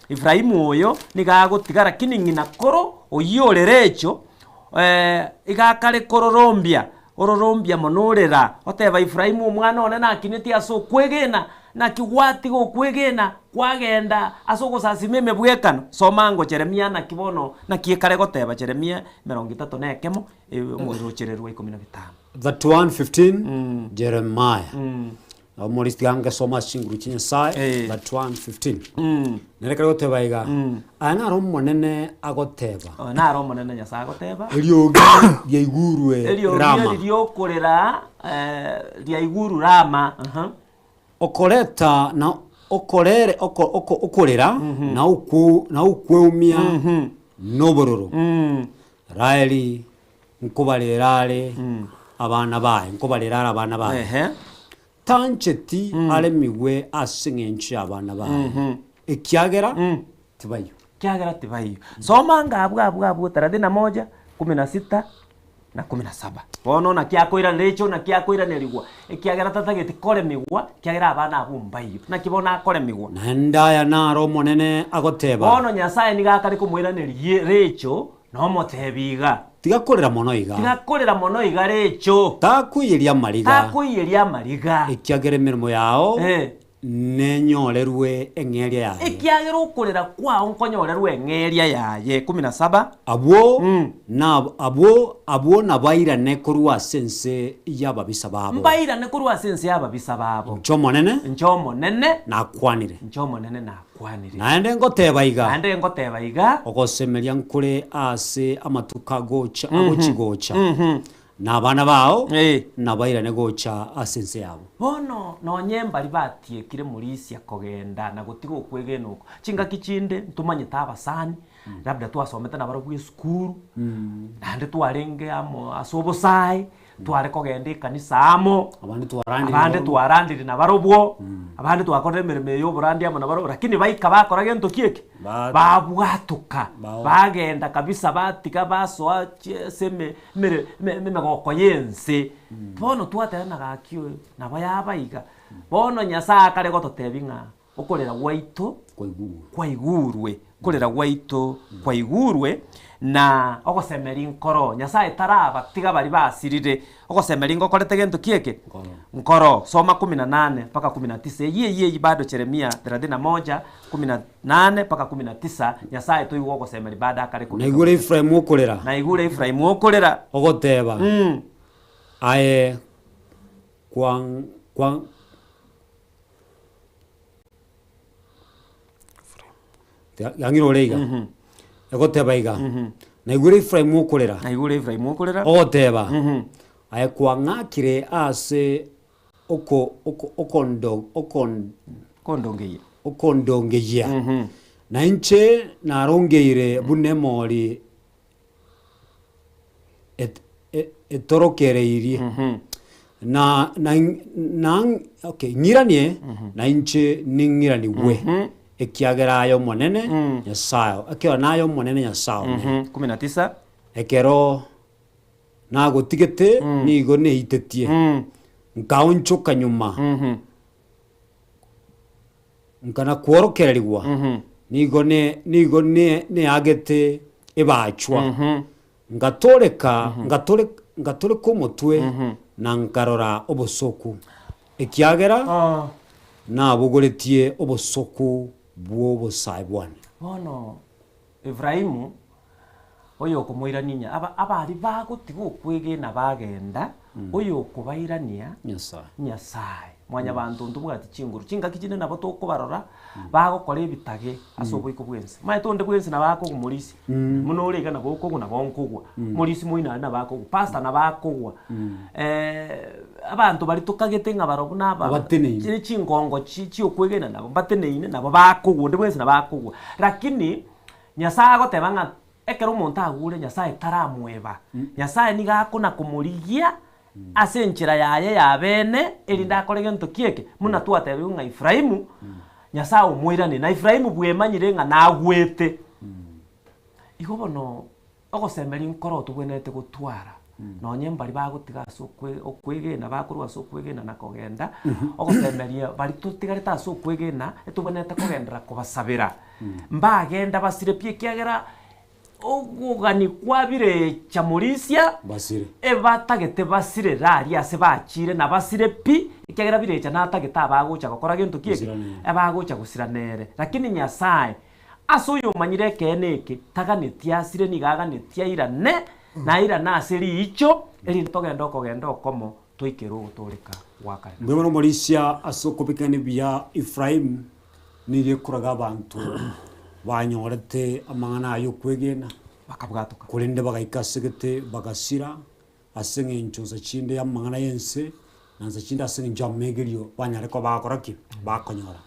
Efraimu oyo nigo agotiga lakini ng'ina koro oyio ore Recho, iga akare kororombia, ororombia mono orera, oteba Efraimu omwana one nakinetie ase okwegena, naki gwatiga okwegena kwagenda ase ogosasima emebwekano. Soma ango Jeremia naki bono naki ekare goteba Jeremia emerongo etato na ekemo, omorochereri rwa ikomi na bitano. 31:15 Jeremiah Omorisia tiga ngesoma ase chinguru chia Nyasae Eh. 31:15 Nere kare goteba iga aya naro Omonene agoteba Oyo naro Omonene Nyasae agoteba, eriogi riaigurwe eriogi Rama eri riokorera riaiguru Rama, aha. okoreta na okorere oko oko okorera na okwo na okweumia nobororo Raeli nkobarera are abana baye, nkobarera are abana baye. Ehe. Tancheti aremigwe ase eng'encho y'abana baye, ekiagera tibaiyo. Ekiagera tibaiyo. Soma anga abwo abwo abwo thelathini na moja, kumi na sita na kumi na saba. Bono naki akoiranera echo naki akoiranerigwa, ekiagera tatageti koremigwa, ekiagera abana abwo mbaiyo. Naki bono akoremigwa? Naende aya naro Omonene agoteba. Bono Nyasaye nigo akare komoiraneria recho Nomotebi iga. Tiga korera mono iga. Tiga korera mono iga recho. Takoiyeria amariga. Takoiyeria amariga. Ekiagera emeremo yao Eh. nenyorerwe eng'eria yaye. Ekiagera okorera kwao nkonyorerwe eng'eria yaye. Kumi na saba. Abwo na abwo abwo nabairane korwa ase ense y'ababisa babo. Mbairane korwa ase ense y'ababisa babo. Inche Omonene. Inche Omonene. Nakwanire. Inche Omonene nakwanire. Kwanire. Naende ngoteba iga. Naende ngoteba iga. Ogosemeria nkore ase amatuko agocha agochi-gocha, na abana bao nabairane gocha ase ense yabo. Bono nonye mbaria batiekire morisia kogenda na gotiga okwegena oko, chingaki chinde ntomanyete abasani, labda twasomete nabarabwo esukuru, naende twarenge amo ase obosae, Tware kogenda ekanisa amo, Abande twarandire abande nabarobwo. twarandire nabarobwo, abande twakorire emeremo eye y'oborandi amo nabarobwo, lakini baika bakora gento ki eke? Ba- Babwatoka, Bao. bagenda kabisa batiga basoa chi ase eme emere eme emegoko y'ense. Bono twatebana gaki oyo, nabo yaba iga. Bono Nyasaye akare gototebia ng'a okorera gwaito kwaigurwe, okorera gwaito kwaigurwe, na ogosemeria nkoro. Nyasaye tarabatiga baria basirire, ogosemeria ngokorete gento ki eke? Nkoro. Soma kumi na nane mpaka kumi na tisa, eyio eyio eyio bado Jeremia thelathini na moja kumi na nane mpaka kumi na tisa, Nyasaye toigwe ogosemeria bado akare kobeka Naigure Efraimu okorera. Naigure Efraimu okorera. Ogoteba, Aye kwang kwang. Yang'ira ore iga egoteba iga naigure Efraimu okorera Naigure Efraimu okorera. ogoteba aye kwang'akire ase oko oko okondo okon Kondongeyia. okondongeyia na inche narongeire buna emori et- e- etorokereirie. Na na na okay, ng'iranie na inche ning'iranigwe, ekiagera aye Omonene Nyasae oo, ekiagera naye Omonene Nyasae one. 19. Ekero nagotigete nigo neitetie, nkaonchoka nyuma, nkana kworokererigwa, nigo ne nigo ne neagete ebachwa. Ngatoreka, ngatore, ngatoreka omotwe na nkarora obosoku, ekiagera nabogoretie obosoku bw'obosae bwane. Bono Efraimu, oyokomoirania, aba abaria bagotiga okwegena bagenda, oyokobairania Nyasae. Nyasae. Mwanyabanto ntobwati chinguru, chingaki chinde nabo tokobarora bagokora ebitage ase oboiko bw'ense. Omanyete onde bwensi nabo akogwa morisia, buna ore iga nabo okogwa nabo nkogwa, morisia moino aria nabo akogwa, pastor nabo akogwa, abanto baria tokagete ng'a barobwo na aba Bateneine. chire chingongo chi chiokwegena nabo mbateneine nabo bakogwa onde bwensi nabo akogwa. Lakini Nyasaye agoteba ng'a ekero omonto agure Nyasaye taramoeba, Nyasaye nigo akona komorigia ase enchera yaye ya beene, erinde akore gento ki eke? Buna twatebigwe ng'a Efraimu, Nyasae omoiranie, na Efraimu bwemanyire ng'a nagwete. Igo bono ogosemeria nkoro tobwenerete gotwara, nonye mbaria bagotiga ase okwe okwegena bakorwa ase okwegena na kogenda, ogosemeria baria totigarete ase okwegena, etobwenerete kogenderera kobasabera, mbagenda basire pi ekiagera. Ogogania kwa birecha morisia, Basire. ebatagete basire raria ase bachire, na basire pi, ekiagera birecha natagete abagocha gokora gento ki eke? Gosira nere. Abagocha gosira nere. Lakini Nyasae, ase oyomanyire ekeene eke, taganetie asire nigo aganetie airane, na airane ase riicho, erinde togende okogenda okomo toikere ogotooreka gwa kare na Mbuya mono omorisia ase okobekana ebiya Efraimu Nigo ekoraga abanto banyorete amang'ana aya okwegena, Bakabwatoka. korende bagaika ase gete bagasira ase eng'encho nsa chinde y'amang'ana y'ense, na nsa chinde ase eng'encho y'amegerio banyare koba bagokora ki? Bakonyora.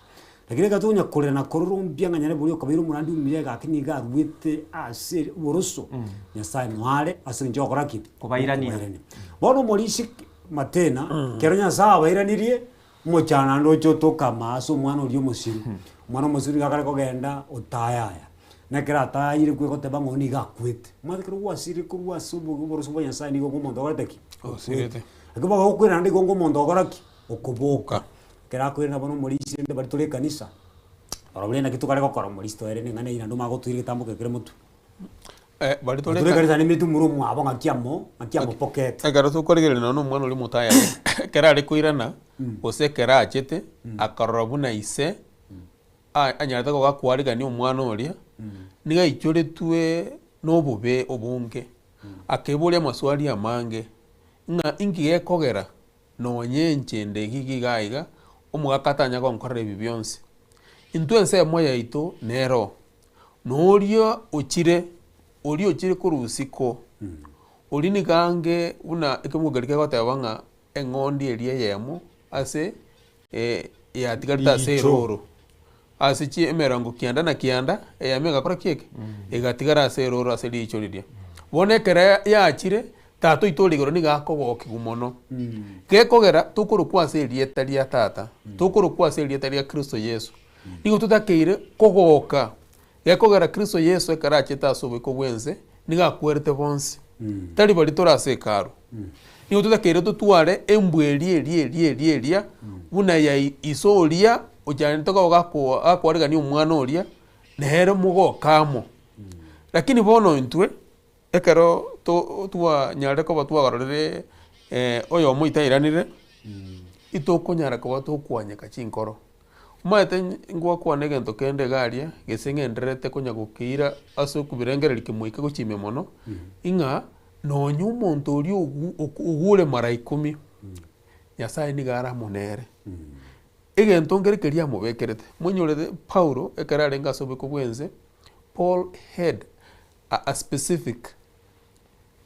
Lakini ekero tokonya korera na kororombia ng'a nyare boria okabeire omorandi omuya gaki nigo aruete ase oboroso, Nyasaye noare ase eng'encho yogokora ki? Kobairania. Kobairania. Bono omorisia Matena, kero Nyasaye abairanirie, Omochando naende oche otokama ase omwana oria omosiru. Omwana omosiru nigo akare kogenda otayaya, na ekero atayayire kwegoteba ng'a oyo nigo akwete. Omanyete ekero gwasirire korwa ase obo oboroso bwa Nyasaye nigo onga omonto okorete ki? Osirete. Lakini bogokwera naende igo onga omonto ogokora ki? Okoboka. Ekero akoirana bono omorisia rende baria tore ekanisa, barobwo rende naki tokare gokora omorisia toere neng'ana eywo naende omanye gotoira egetambo kere kere motwe. Baria tore Tore ekanisa naende tumura omwabo ng'aki amo ng'aki amopokete. Ekero tokorigereria nonya na omwana oria omotayayi, ekero are koirana, gose ekero achete, akarora buna ise a- anyarete koba akwarigania omwana oria, nigo aichoretwe na obobe obonge, akeboria amaswali amange, ng'a inki gekogera nonye inche inde iga iga iga, omogaka atanya gonkorera ebi bionsi. Intwe ensemo yaito nero, Na oria ochire, oria ochire korwa isiko, oria nigo ange buna ekebugu keria kegoteba ng'a eng'ondi eria eyemo ase yatigarete ase Riicho. eroro, ase chi emerongo kianda na kianda, eyemo egakora ki eke? Egatigara ase eroro ase riicho riria. Bono ekero yachire, tata oito ore igoro nigo akogokigwa mono, gekogera tokorokwa ase erieta ria tata, tokorokwa ase erieta ria kristo Yeso. Nigo totakeire kogoka, gekogera Kristo Yeso ekero achete ase oboiko bw'ense, nigo akwerete bonsi, tari baria tore ase Hekalu. Nigo totakeire totware embwa eria eria eria eria eria buna ya iso oria ochanete koba gako gakoarigania omwana oria, nere mogoke amo. Lakini bono intwe, ekero to twanyarire koba twagarorire oyomo oito airanire, itokonyara koba tokwanyeka chinkoro. Omanyete ngwakwana egento kende iga aria, gese ng'endererete konya gokeira ase okobirengereria kemoika gochia mono, ing'a nonya omonto oria ogu ogure mara ikomi, Nyasaye nigo are amo nere. Egento nkere keria amobekerete, monyorete Paulo ekero arenge ase oboko bwa ense, Paul had a a specific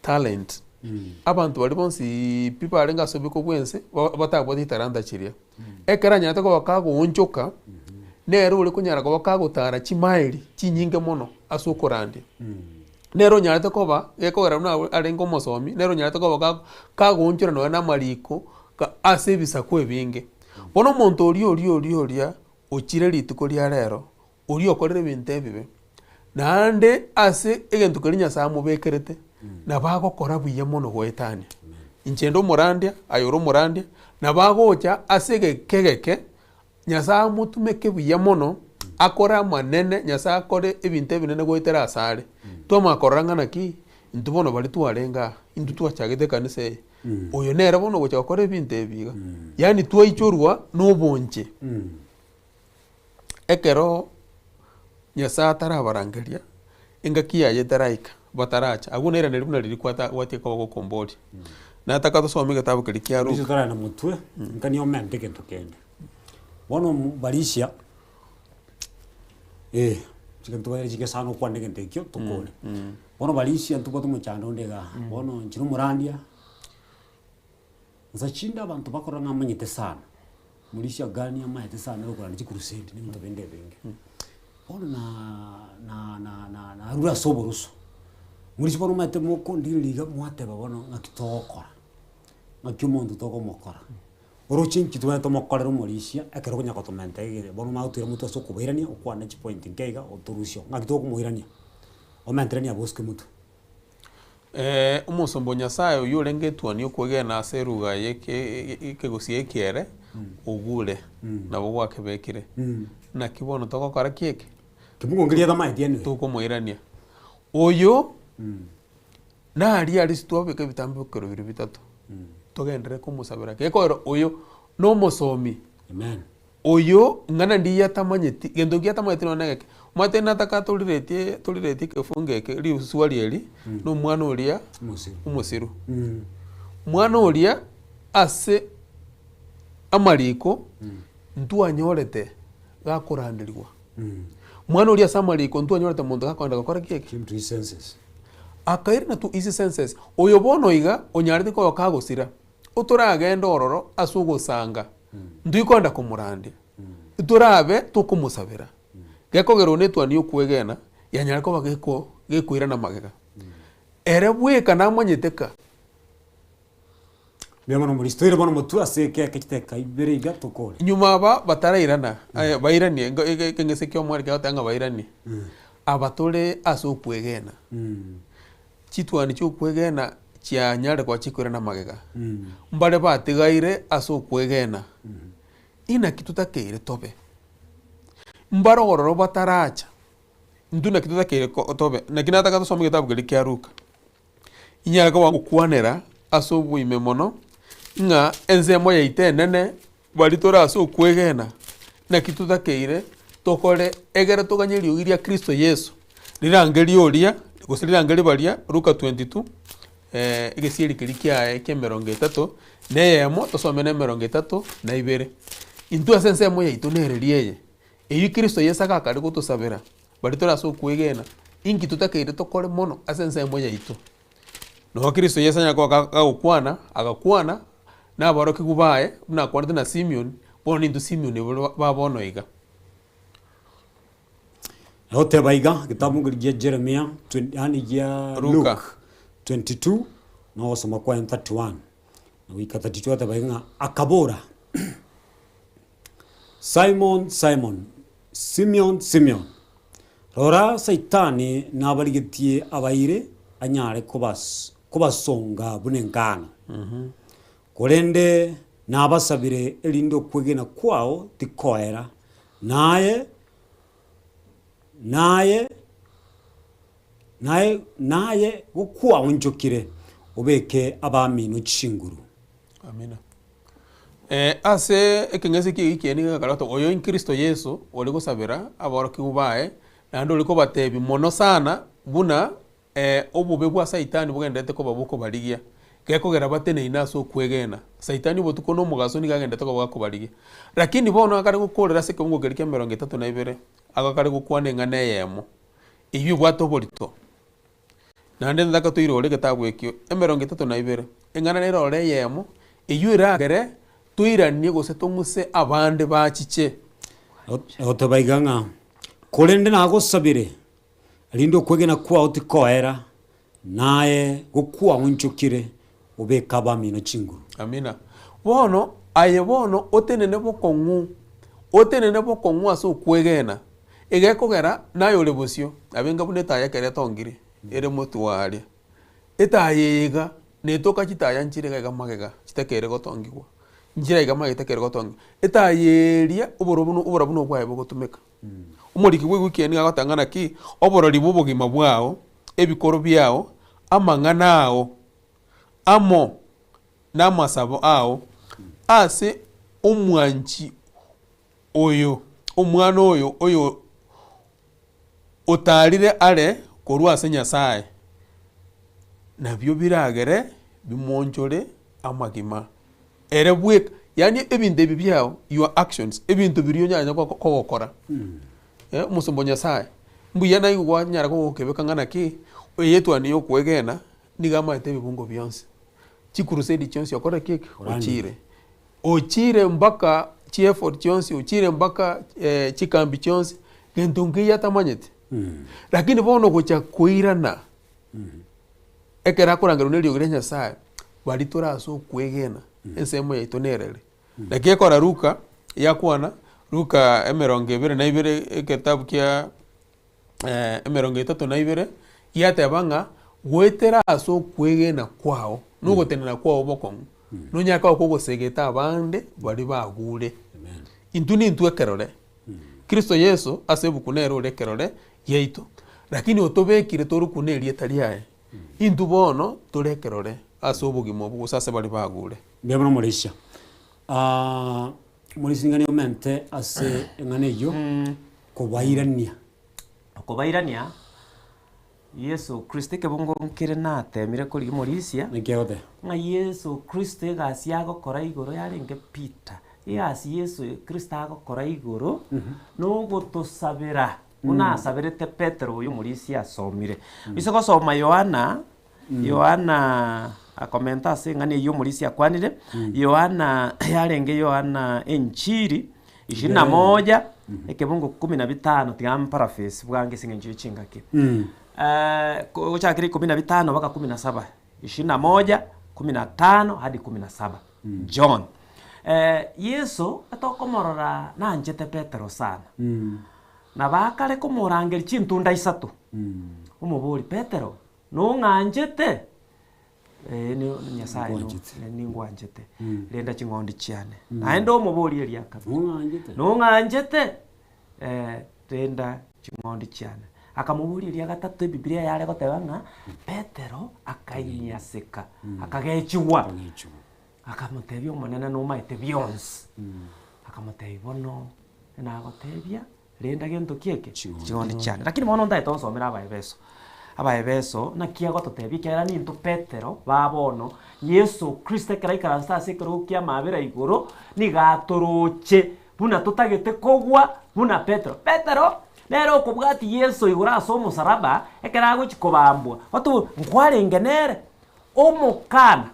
talent. Abanto baria bonsiiii pi barenge ase obiko bwa ense, ba batabwati chitalanta chiria. Ekero anyarete koba kagoonchoka, nere ore konyara koba kagotara chimaeri chinyinge mono ase okorandia. Nere onyarete koba, gekogera buna arenge omosomi, nere onyarete koba ka kagoonchora nonya na amariko, Ka ase ebisaku ebinge. Bono omonto oria oria oria oria ochire rituko ria rero, oria okorire ebinto ebibe, naende ase egento keria Nyasaye amobekerete, nabo agokora buya mono goetania. Inche inde omorandia, aye ore omorandia, nabo agocha ase egeka egeke, Nyasaye amotumeke buya mono, akore amanene, Nyasaye akore ebinto ebinene goetera asare. Twamanya korora ng'a naki, intwe bono baria twarenge aa, intwe twachagete ekanisa eye, oyo nere bono ogocha gokora ebinto ebi iga. Yaani twaichorwa na obonche. Ekero Nyasaye atarabarangeria, engaki yaye etaraika, bataracha, abwo nairaneri buna riria kwata gwatiga koba gokomboria. Nataka tosome egetabu keria kia Riso Luka. torarenda motwe, nka omente egento kende. Bono barisia, eh, chingaki tobwate chike sana okwane egento ekio tokore. Bono barisia ntobwate omochando onde igaa, bono inche na omorandia, nsa chinde abanto bakorora ng'a amanyete sana, morisia gani amaete sana ere okoranda chikurusedi na ebinto binde ebinge. Bono na na na na narure ase oboroso, morisia bono omanyete mokondigereria iga mwateba bono ng'aki togokora, ng'aki omonto tokomokora. Oroche inki tobwenerete tomokorere omorisia ekero okonya gotomenta egere bono omanye gotoira motwe ase okobairania okwane chipoint nke iga otorusie oo, ng'aki tokomoirania? Omenteranie abwo osike motwe. Omosomba o Nyasaye oyio orenge etuoni okwegena ase eruga ye ekegusii ekiere, ogure, nabo gwakebekire. Naki bono togokora ki eke? Kimogongeria tamaeti anyway. Tokomoirania. Oyo Naria aria twabeka ebitambe bikero biria bitato, togenderere komosabera. Gekoera oyo nomosomi, Amen. oyo ng'ana ndiya atamanyeti, gento nki atamanyeti nonya na egeke. Omanyete nataka toriretie toriretie ekefungo eke riswali eri, na omwana oria Omosiru. omosiru. Omwana oria ase amariko ntwanyorete gakoranderigwa. Omwana oria ase amariko ntwanyorete monto gakogenda gokora ki eke? Came to his senses. Akairana to his senses. Oyo bono iga onyarete koba kagosira, otoragende ororo ase ogosanga, ntikoenda komorandia, torabe tokomosabera. Gekogera one etuani yokwegena yanyare koba geko gekoirana magega. Ere bweka namanyete ka. Mbuya mono Moristo, toire bono motwe ase ekeke chidakika ibere iga tokore. Nyuma aba batarairana, eh, bairanie, ngo- ege- ekeng'ese kia omweri kegoteba ng'a bairanie, aba tore ase okwegena. Chitwani chia okwegena chianyare koba chikoirana magega, mbare batigaire ase okwegena, inaki totakeire tobe? Mbare ororo bataracha, intwe naki totakeire ko tobe? Naki nataka tosome egetabu keria kia Luka. Inyare koba ngokwanera ase oboime mono, ng'a ensemo yaito enene baria tore ase okwegena, naki totakeire tokore egere toganye eriogi ria Kristo Yeso, rirangerie oria, gose rirangerie baria, Luka 22, egesieri keria kiaye kia emerongo etato na eyemo, tosome na emerongo etato na ibere. Intwe ase ensemo yaito nereria eye, eyio Kristo Yeso agakare gotosabera. Baria tore ase okwegena, inki totakeire tokore mono ase ensemo yaito? Nabo Kristo Yeso anyare koba gagokwana, agakwana naborokigwa baye, buna akwanete na Simion, bono nintwe Simion ba bono iga. Egoteba iga, egetabu nkeria gia Jeremia, yaani gia Luka. Luke 22, na ogosoma kwaye 31, na goika 32 egoteba iga ng'a akabora, Simon, Simon, Simion, Simion, rora Saitani nabarigetie abaire anyare kobas kobasonga buna engano. Korende nabasabire erinde okwegena kwao tikoera, naye naye naye naye gokwaonchokire, obeke abamino chinguru. Amina. Ase ekeng'ese ki'egi kiaye nigo gekare gotoka, oyo Kristo Yeso ore gosabera aborokigwa baye, naende ore kobatebia mono sana buna obobe bwa Saitani bogendererete koba bokobarigia, gekogera bateneine ase okwegena. Saitani obotuko na omogaso nigo agendererete koba gakobarigia. Lakini bono akare gokorera ase ekeungo keria kia emerongo etato na ibere, agakare gokwana eng'ana eyemo, eyio ebwate oborito. Naende ntaka toirore egetabu ekio, emerongo etato na ibere, eng'ana nere ore eyemo, eyio eragere toiranie gose tong'use abande bachiche. Egoteba iga ng'a, Korende nagosabire, erinde okwegena kwao tikoera, naye gokwaonchokire, obeke abamino chinguru. Amina. Bono, aye bono otenene bokong'u, otenene bokong'u ase okwegena, egekogera naye ore bosio, nabo enga buna etaya ekero etongire, ere motwe aria. Etaya eye iga, netoka chitaya nchire iga iga magega, chitakeire gotongigwa, nchire iga magega chitakeire gotongigwa. Etaya eria, oborobu oborabu nobwaye bogotumeka. Omoriki bwa ewiki eye nigo agoteba ng'a naki, oborori bwa obogima bwao, ebikoro biao, amang'ana ao, amo namasabo ao ase omwanchi oyo, omwana oyo oyo otarire are korwa ase Nyasae, nabio biragere bimonchore amagima. Ere bweka, yaani ebinto ebi biao, your actions, ebinto biria onyare kogokora, omosomba o Nyasaye, mbuya naigwe kwanyara kogokebeka ng'a naki, eyetwani ya okwegena, nigo amaete ebibungo bionsi, chikurusedi chionsi okorire ki eke? Ochire. Ochire mpaka chiefort chionsi, ochire mpaka chikambi chionsi, gento nkeiyo atamanyeti. Lakini bono gocha koirana, ekero akorangerwa na eriogi ria Nyasaye, baria tore ase okwegena, ensemo yaito nereri. Naki ekora Luka, yakwana, Luka emerongo ebere na ibere egetabu kia emerongo etato na ibere, giateba ng'a goetera ase okwegena kwao, na ogotenena kwao bokong'u, nonyare koba kogosegeta abande baria bagure. Intwe nintwe ekerore, Kristo Yeso ase ebuku nere ore ekerore giaito, lakini otobekire torokwe na erieta riaye, intwe bono tore ekerore ase obogima obo gose ase baria bagure. Mbuya mono Morisia. Morisia nigo omente ase eng'ana eyio. Kobairania. Okobairania, Yeso Kristo, ekebungo nkere natemire korigia omorisia, Naki egoteba? ng'a Yeso Kristo egasi agokora igoro yarenge Peter, egasi Yeso Kristo agokora igoro, nogotosabera, buna asaberete Petero oyo omorisia asomire. Ase gosoma Yohana, Yohana akomenta ase eng'ana eyio omorisia akwanire, Yohana yarenge Yohana enchiri, ishirini na moja, ekebungo kumi na bitano tiga mparaphrase bwango ase eng'encho ye chingaki. Gochakera ikomi na bitano mpaka kumi na saba, ishirini na moja, kumi na tano hadi kumi na saba, John. Yeso etokomorora nanchete Petero sana, nabo akare komorangeria chintunda isato, omoboria Petero, Nong'anchete? Ee, ni- Nyasaye no- Ningwanchete. ne- ningwanchete. Renda ching'ondi chiane. Naende omoborie eria kabere. Nong'anchete? Nong'anchete? Eh, renda ching'ondi chiane. Akamoboria eria gatato Ebibilia yare goteba ng'a Petero akainyaseka, akagechigwa. Akagechigwa. Akamotebia Omonene nomaete bionsi. Akamotebia bono nagotebia Renda gento ki eke? Ching'ondi chiane. Lakini bono ntagete onsomere Abaefeso. Abaefeso, naki agototebia ekiagera nintwe Petero ba bono, Yeso Kristo ekero aikaransete ase ekerogo ki'amaabera igoro, nigo atoroche buna totagete kogwa buna Petero. Petero nere okobwatia Yeso igoro ase omosaraba, ekero agochia kobambwa, otobo nkwarenge nere, omokana.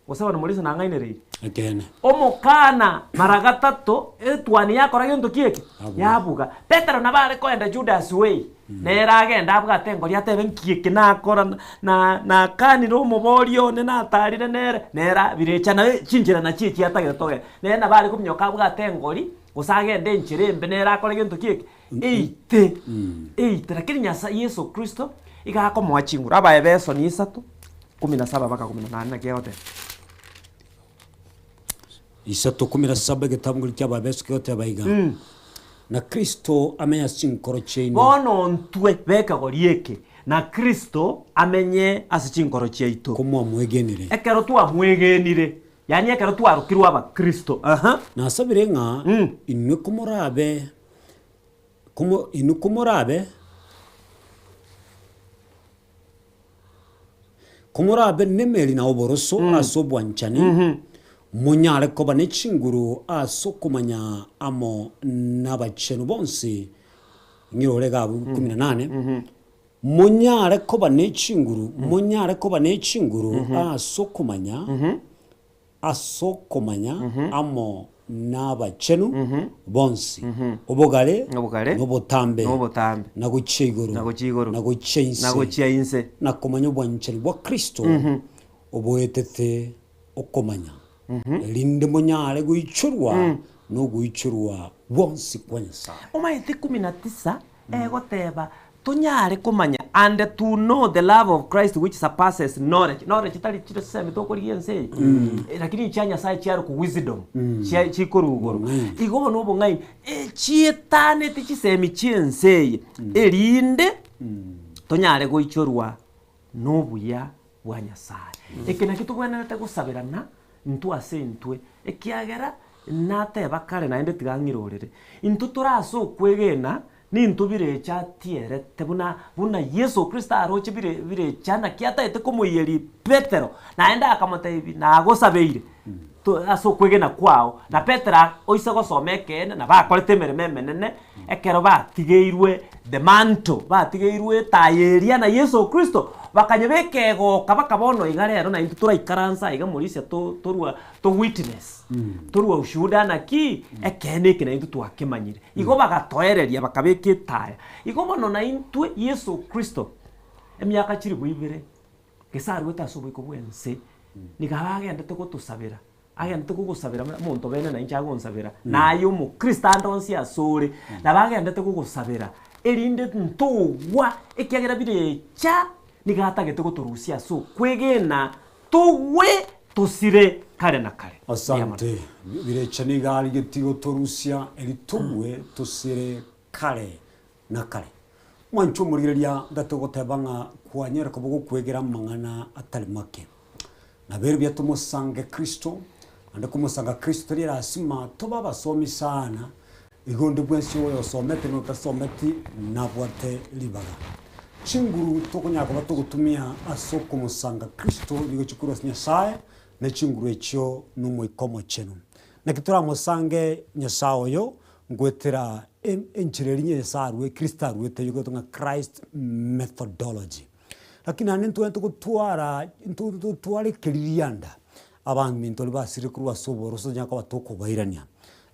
Gose bono Moriso nang'ainereire. Ekeene. Omokana mara gatato etuani yakora gento ki eke? Yabuga. Yabuga. Petero nabo are koenda Judas way, nere agende abwate engori atebe nki eke nakora na nakanire omoboria one natarire nere, nere birecha naye chinchera nachio echi atagete togende. Nere nabo are kominyoka abwate engori, gose agende enchera embe nere akore gento ki eke? Eite, eite. Lakini Nyasaye Yeso Kristo, iga akomoa chinguru. Abaefeso ni isato, kumi na saba mpaka kumi na nane naki egoteba. Isato kumi na saba egetabu nkeria kia Abaefeso kegoteba iga, Na Kristo amenye ase chinkoro chiaino. Bono ntwe b'ekegori eke, na Kristo amenye ase chinkoro chiaito. Komwamwegenire. Ekero twamwegenire, yaani ekero twarokirwe abakristo, aha. Nasabire ng'a inwe komorabe komo inwe komorabe Komorabe nemeri na oboroso ase obwanchani, monyare koba ne chinguru ase okomanya amo nabachenu bonsi, ng'irore iga abwo 18, monyare koba ne chinguru, monyare koba ne chinguru ase okomanya, ase okomanya amo nabachenu bonsi, obogare, Obogare, na obotambe, na obotambe, na gochia igoro, na gochia igoro, na gochia inse, na gochia inse. na komanya obwanchani bwa Kristo, oboetete okomanya. Erinde monyare goichorwa nogoichorwa gwonsi kwa Nyasae. Omanyete ikomi na tisa egoteba tonyare komanya and to know the love of Christ which surpasses knowledge. Knowledge tari chire chisemi tokorigia ense eye, lakini chia Nyasaye chiarokwa wisdom, chia chikorwa igoro. Igo bono obong'aini, chietaneti chisemi chia ense eye, erinde tonyare goichorwa nobuya bwa Nyasaye. Eke nakio tobwenerete gosaberana intwe ase intwe, ekiagera nateba kare naende tiga ng'irorere, intwe tore ase okwegena nintwe birecha atierete buna buna Yeso Kristo aroche bire birecha naki ataete komoiyeria Petero, naende akamotebia nagosabeire to ase okwegena kwao, na Petero oise gosoma ekeene nabo akorete emeremo emenene, ekero batigeirwe the mantle, batigeirwe etaya eria na Yeso Kristo, bakanyebeka egoka baka bono iga rero naintwe toraikaranse aiga morisia to torwa to witness, torwa ushuhuda naki, ekeene eke naintwe twakemanyire. Igo bagatoereria bakabeka etaya. Igo bono naintwe Yeso Kristo, emiaka chilifu ibere, gese arwete ase oboiko bw'ense, nigo agendete gotosabera, agendete kogosabera buna omonto bene nainche agonsabera, naye omokristo ande onsi asore, nabo agendete kogosabera, erinde ntogwa ekiagera birecha nigo atagete gotorusia ase okwegena togwe tosire kare na kare. Mbuya mono. Asante. Birecha nigo arigetie gotorusia eri togwe tosire kare na kare. Mwanche omorigereria ndatogoteba ng'a kwanyare koba gokwegera amang'ana atari make. Nabo ere buya tomosange Kristo, naende komosanga Kristo tari erasima tobe abasomi sana, igo onde bwensi oyosomete na otasometi nabwate ribaga. Chinguru tokonyara koba togotumia ase okomosanga Kristo nigo chikorwa ase Nyasaye, ne chinguru echio na Omoika Omochenu. Naki toramosange Nyasaye oyo ngoetera enchera eria Nyasaye arue Kristo aruete eyio ng'a Christ methodology. Lakini naende ntobwenerete gotwara ntotware ekeririanda, abaminto baria basirire korwa ase oboroso tonyare koba tokobairania.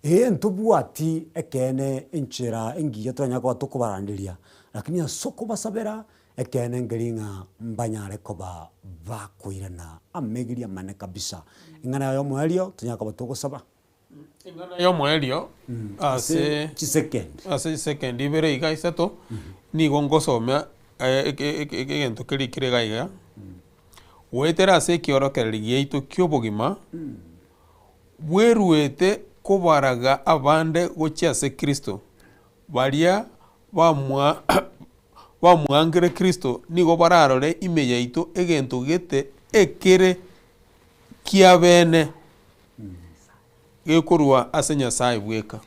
Ee ntobwati ekeene enchera engiya toranyare koba tokobaranderia, lakini ase okobasabera, ekeene nkeri ng'a mbanyare koba bakoirana amaigeria amane kabisa. Eng'ana yaye omoerio, tonyare koba togosaba. Eng'ana y'omoerio ase Chisekendi. ase chisekendi ibere iga isato, nigo ngosomia egento keria kere iga iga, goetera ase ekiorokererio giaito ki'obogima, bweruete kobaraga abande gochia ase Kristo, baria bamwa bamwangire Kristo nigo bararore ime yaito egento gete ekere kiabene. Gekorwa ase Nyasae bweka,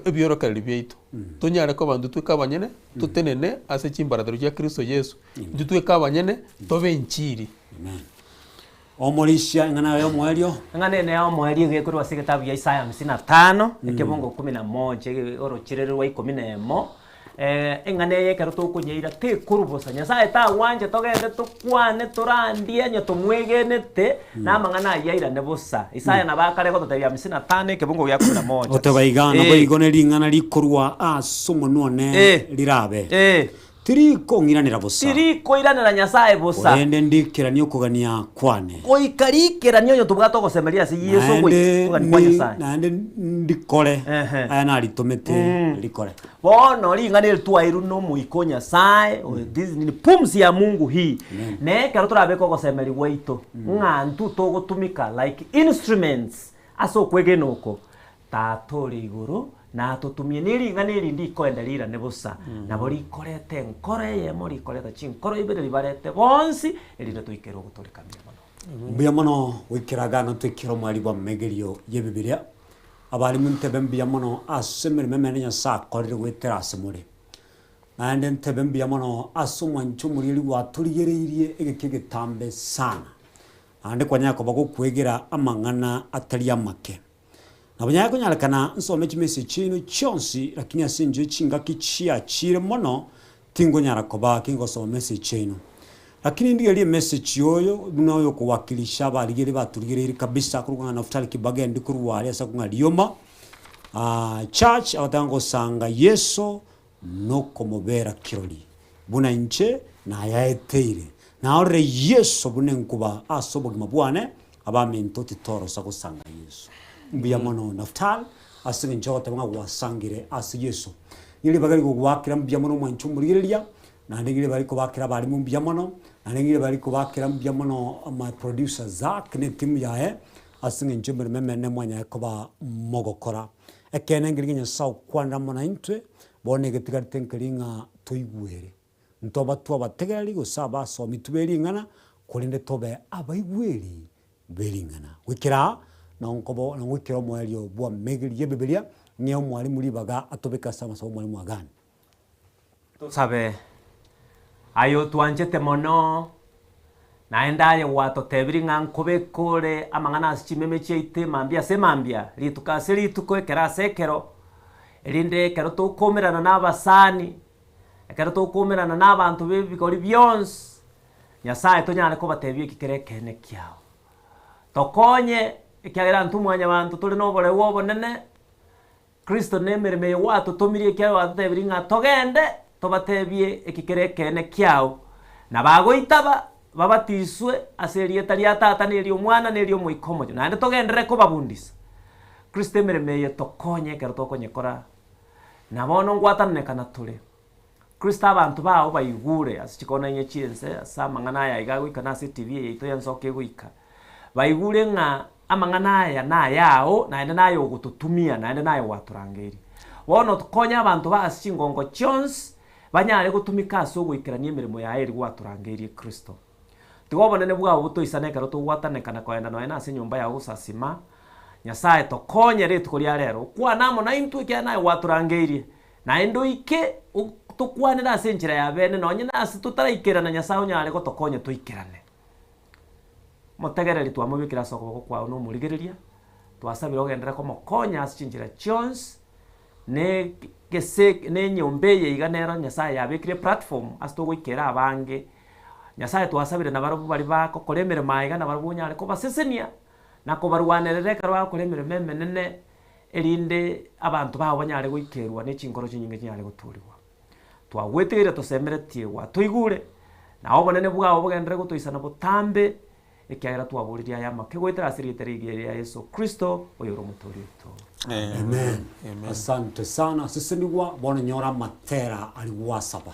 ebiorokererio biaito, tonyare koba intwe tweka abanyene, totenene ase chimbaratero chia Kristo Yeso, intwe tweka abanyene, tobe enchiri. Amen. Omorisia eng'ana yaye omoerio. Eng'ana ene ya omoerio iga ekorwa ase egetabu gia Isaya hamsini na tano, ekebungo kumi na moja, orochireri rwa ikomi na emo. Eng'ana eye ekero tokonyeira tekorwa bosa. Nyasaye tagwancha togende tokwane torandie onye tomwegenete na amang'ana ayio airane bosa. Isaya nabo akare gototebia hamsini na tano ekebungo gia kumi na moja. Goteba iga, Naboigo ne ring'ana rikorwa ase omonwa one rirabe. Tirikong'iranera bosa. Tirikoiranera Nyasae bosa. Korende ndikeranie okogania kwane. Goika rikeranie onye tobwate ogosemeria ase Yeso Naende okogania kwa ndi- Nyasae. naende ndikore aya naritomete rikore. Bono ring'ana eri twaeirwe n'Omoika o Nyasae, oyo this ni pumzi ya Mungu hii. Na ekero torabeke ogosemeria gwaito, ng'a intwe togotumika like instruments ase okwegena oko, Tata ore igoro natotumie ne ring'ana eri ndikoenda rirane bosa, nabo rikoreta enkoro eyemo, rikoreta chinkoro ibere, ribarete bonsi, erinde toikere ogotoreka mbuya mono. Mbuya mono goikera iga natoikere omwari bw'amegerio y'Ebibilia. Abarimu ntebe mbuya mono ase emeremo emenene Nyasae akorire goetera ase more. Naende ntebe mbuya mono ase omwancho omorieri gwatorigereirie egeka egetambe sana. Naende kwanyara koba gokwegera amang'ana atari amake. Nabo nyare konyarekana nsome chimessage chiaino chionsi, lakini ase enchera chingaki chiachire mono, tingonyara koba kingosoma message chiaino. Lakini ndigererie emessage ya oyo, buna oyo okowakilisha abarigereria baturigereirie kabisa akorokwa ng'a Naftali Kibagendi korwa aria ase akorokwa ng'a Rioma church, agoteba ngosanga Yeso nokomobera kirori, buna inche nayaeteire. Naorire Yeso buna enkuba ase obogima bwane. Abaminto titorosa gosanga Yeso. Mbuya mono Naftali ase eng'encho ogoteba ng'a gwasangire ase Yeso. Ng'ai ribaga rigogoakera mbuya mono omwancho omorigereria, naende ng'ai ribaga rikobakera abarimu mbuya mono, naende ng'ai ribaga rikobakera mbuya mono my producer Zack ne etimu yaye, ase eng'encho emeremo emenene mwanyare koba mogokora. Ekeene nkeri ng'a Nyasae okwanera amo naintwe, bono egetigarete nkeri ng'a toigwere. Ntoba twabategereri gose abasomi be ring'ana, korende tobe abaigweri be ring'ana. Goikera aa, nonkobo goikera omoerio bw'amegeri y'Ebibilia, ng'ee omwalimu ribaga atobeke ase amasabo omwalimu Agani. Tosabe, Aye otwanchete mono, naende aye gwatotebirie ng'a nkobeka ore amang'ana ase chimeme chiaito emambia ase emambia, rituko ase rituko, ekero ase ekero, erinde ekero tokoumerana na abasani, Ekero tokoumerana n'abanto b'ebigori bionsi, Nyasae tonyare kobatebia eki kere ekeene kiao. Tokonye, ekiagera intwe mwanyabanto tore noboreu obonene, Kristo na emeremo eye gwatotomirie ekiagera gwatotebirie ng'a togende tobatebie eki kere ekeene kiao. Na bagoitaba, babatiswe ase erieta ria Tata na eria Omwana na eria Omoika Omochenu. Naende togenderere kobabundisa. Kristo emeremo eye tokonye ekero tokonyekora Na bono ngwatananekana tore. Kristo abanto bao baigure ase chikona inye chi'ense, ase amang'ana aya iga agoika na ase etibi eye yaito y'ensoko egoika. Baigure ng'a amang'ana aya nayao, naende naye ogototumia, naende naye gwatorangeirie. Bono tokonye abanto ba ase chingongo chionsi, banyare gotumika ase ogoikerania emeremo yaye eria gwatorangeirie Kristo. Tiga obonene bwao botoisane ekero togwatanekana kogenda nonya nase enyomba yao gosasima. Nyasae tokonye rituko ria rero, okwane amo naintwe ekiagera naye gwatorangeirie, naende oike tokwanere ase enchera ya bene nonye nase totaraikerana Nyasae onyare gotokonya toikerane. Motegereri twamobekire ase okoboko kwao na omorigereria, twasabire ogenderere komokonya ase chinchera chionsi, ne gese ne enyomba eye iga nero Nyasae yabekire eplatform ase togoikera abange. Nyasae twasabire nabarabwo baria bagokora emeremo aiga nabarabwo onyare kobasesenia, na kobarwanerera ekero bagokora emeremo emenene, erinde abanto bao banyare goikerwa ne chinkoro chinyinge chinyare gotoorigwa. Twagweteire tosemeretie gwatoigure, na obonene bwao bogenderere gotoisana botambe, ekiagera twaboririe aya amake goetera ase erieta rigiya ria Yeso Kristo, oyore Omotoori oito. Amen. Asante sana sesenigwa bono nyora amatera aria gwasaba.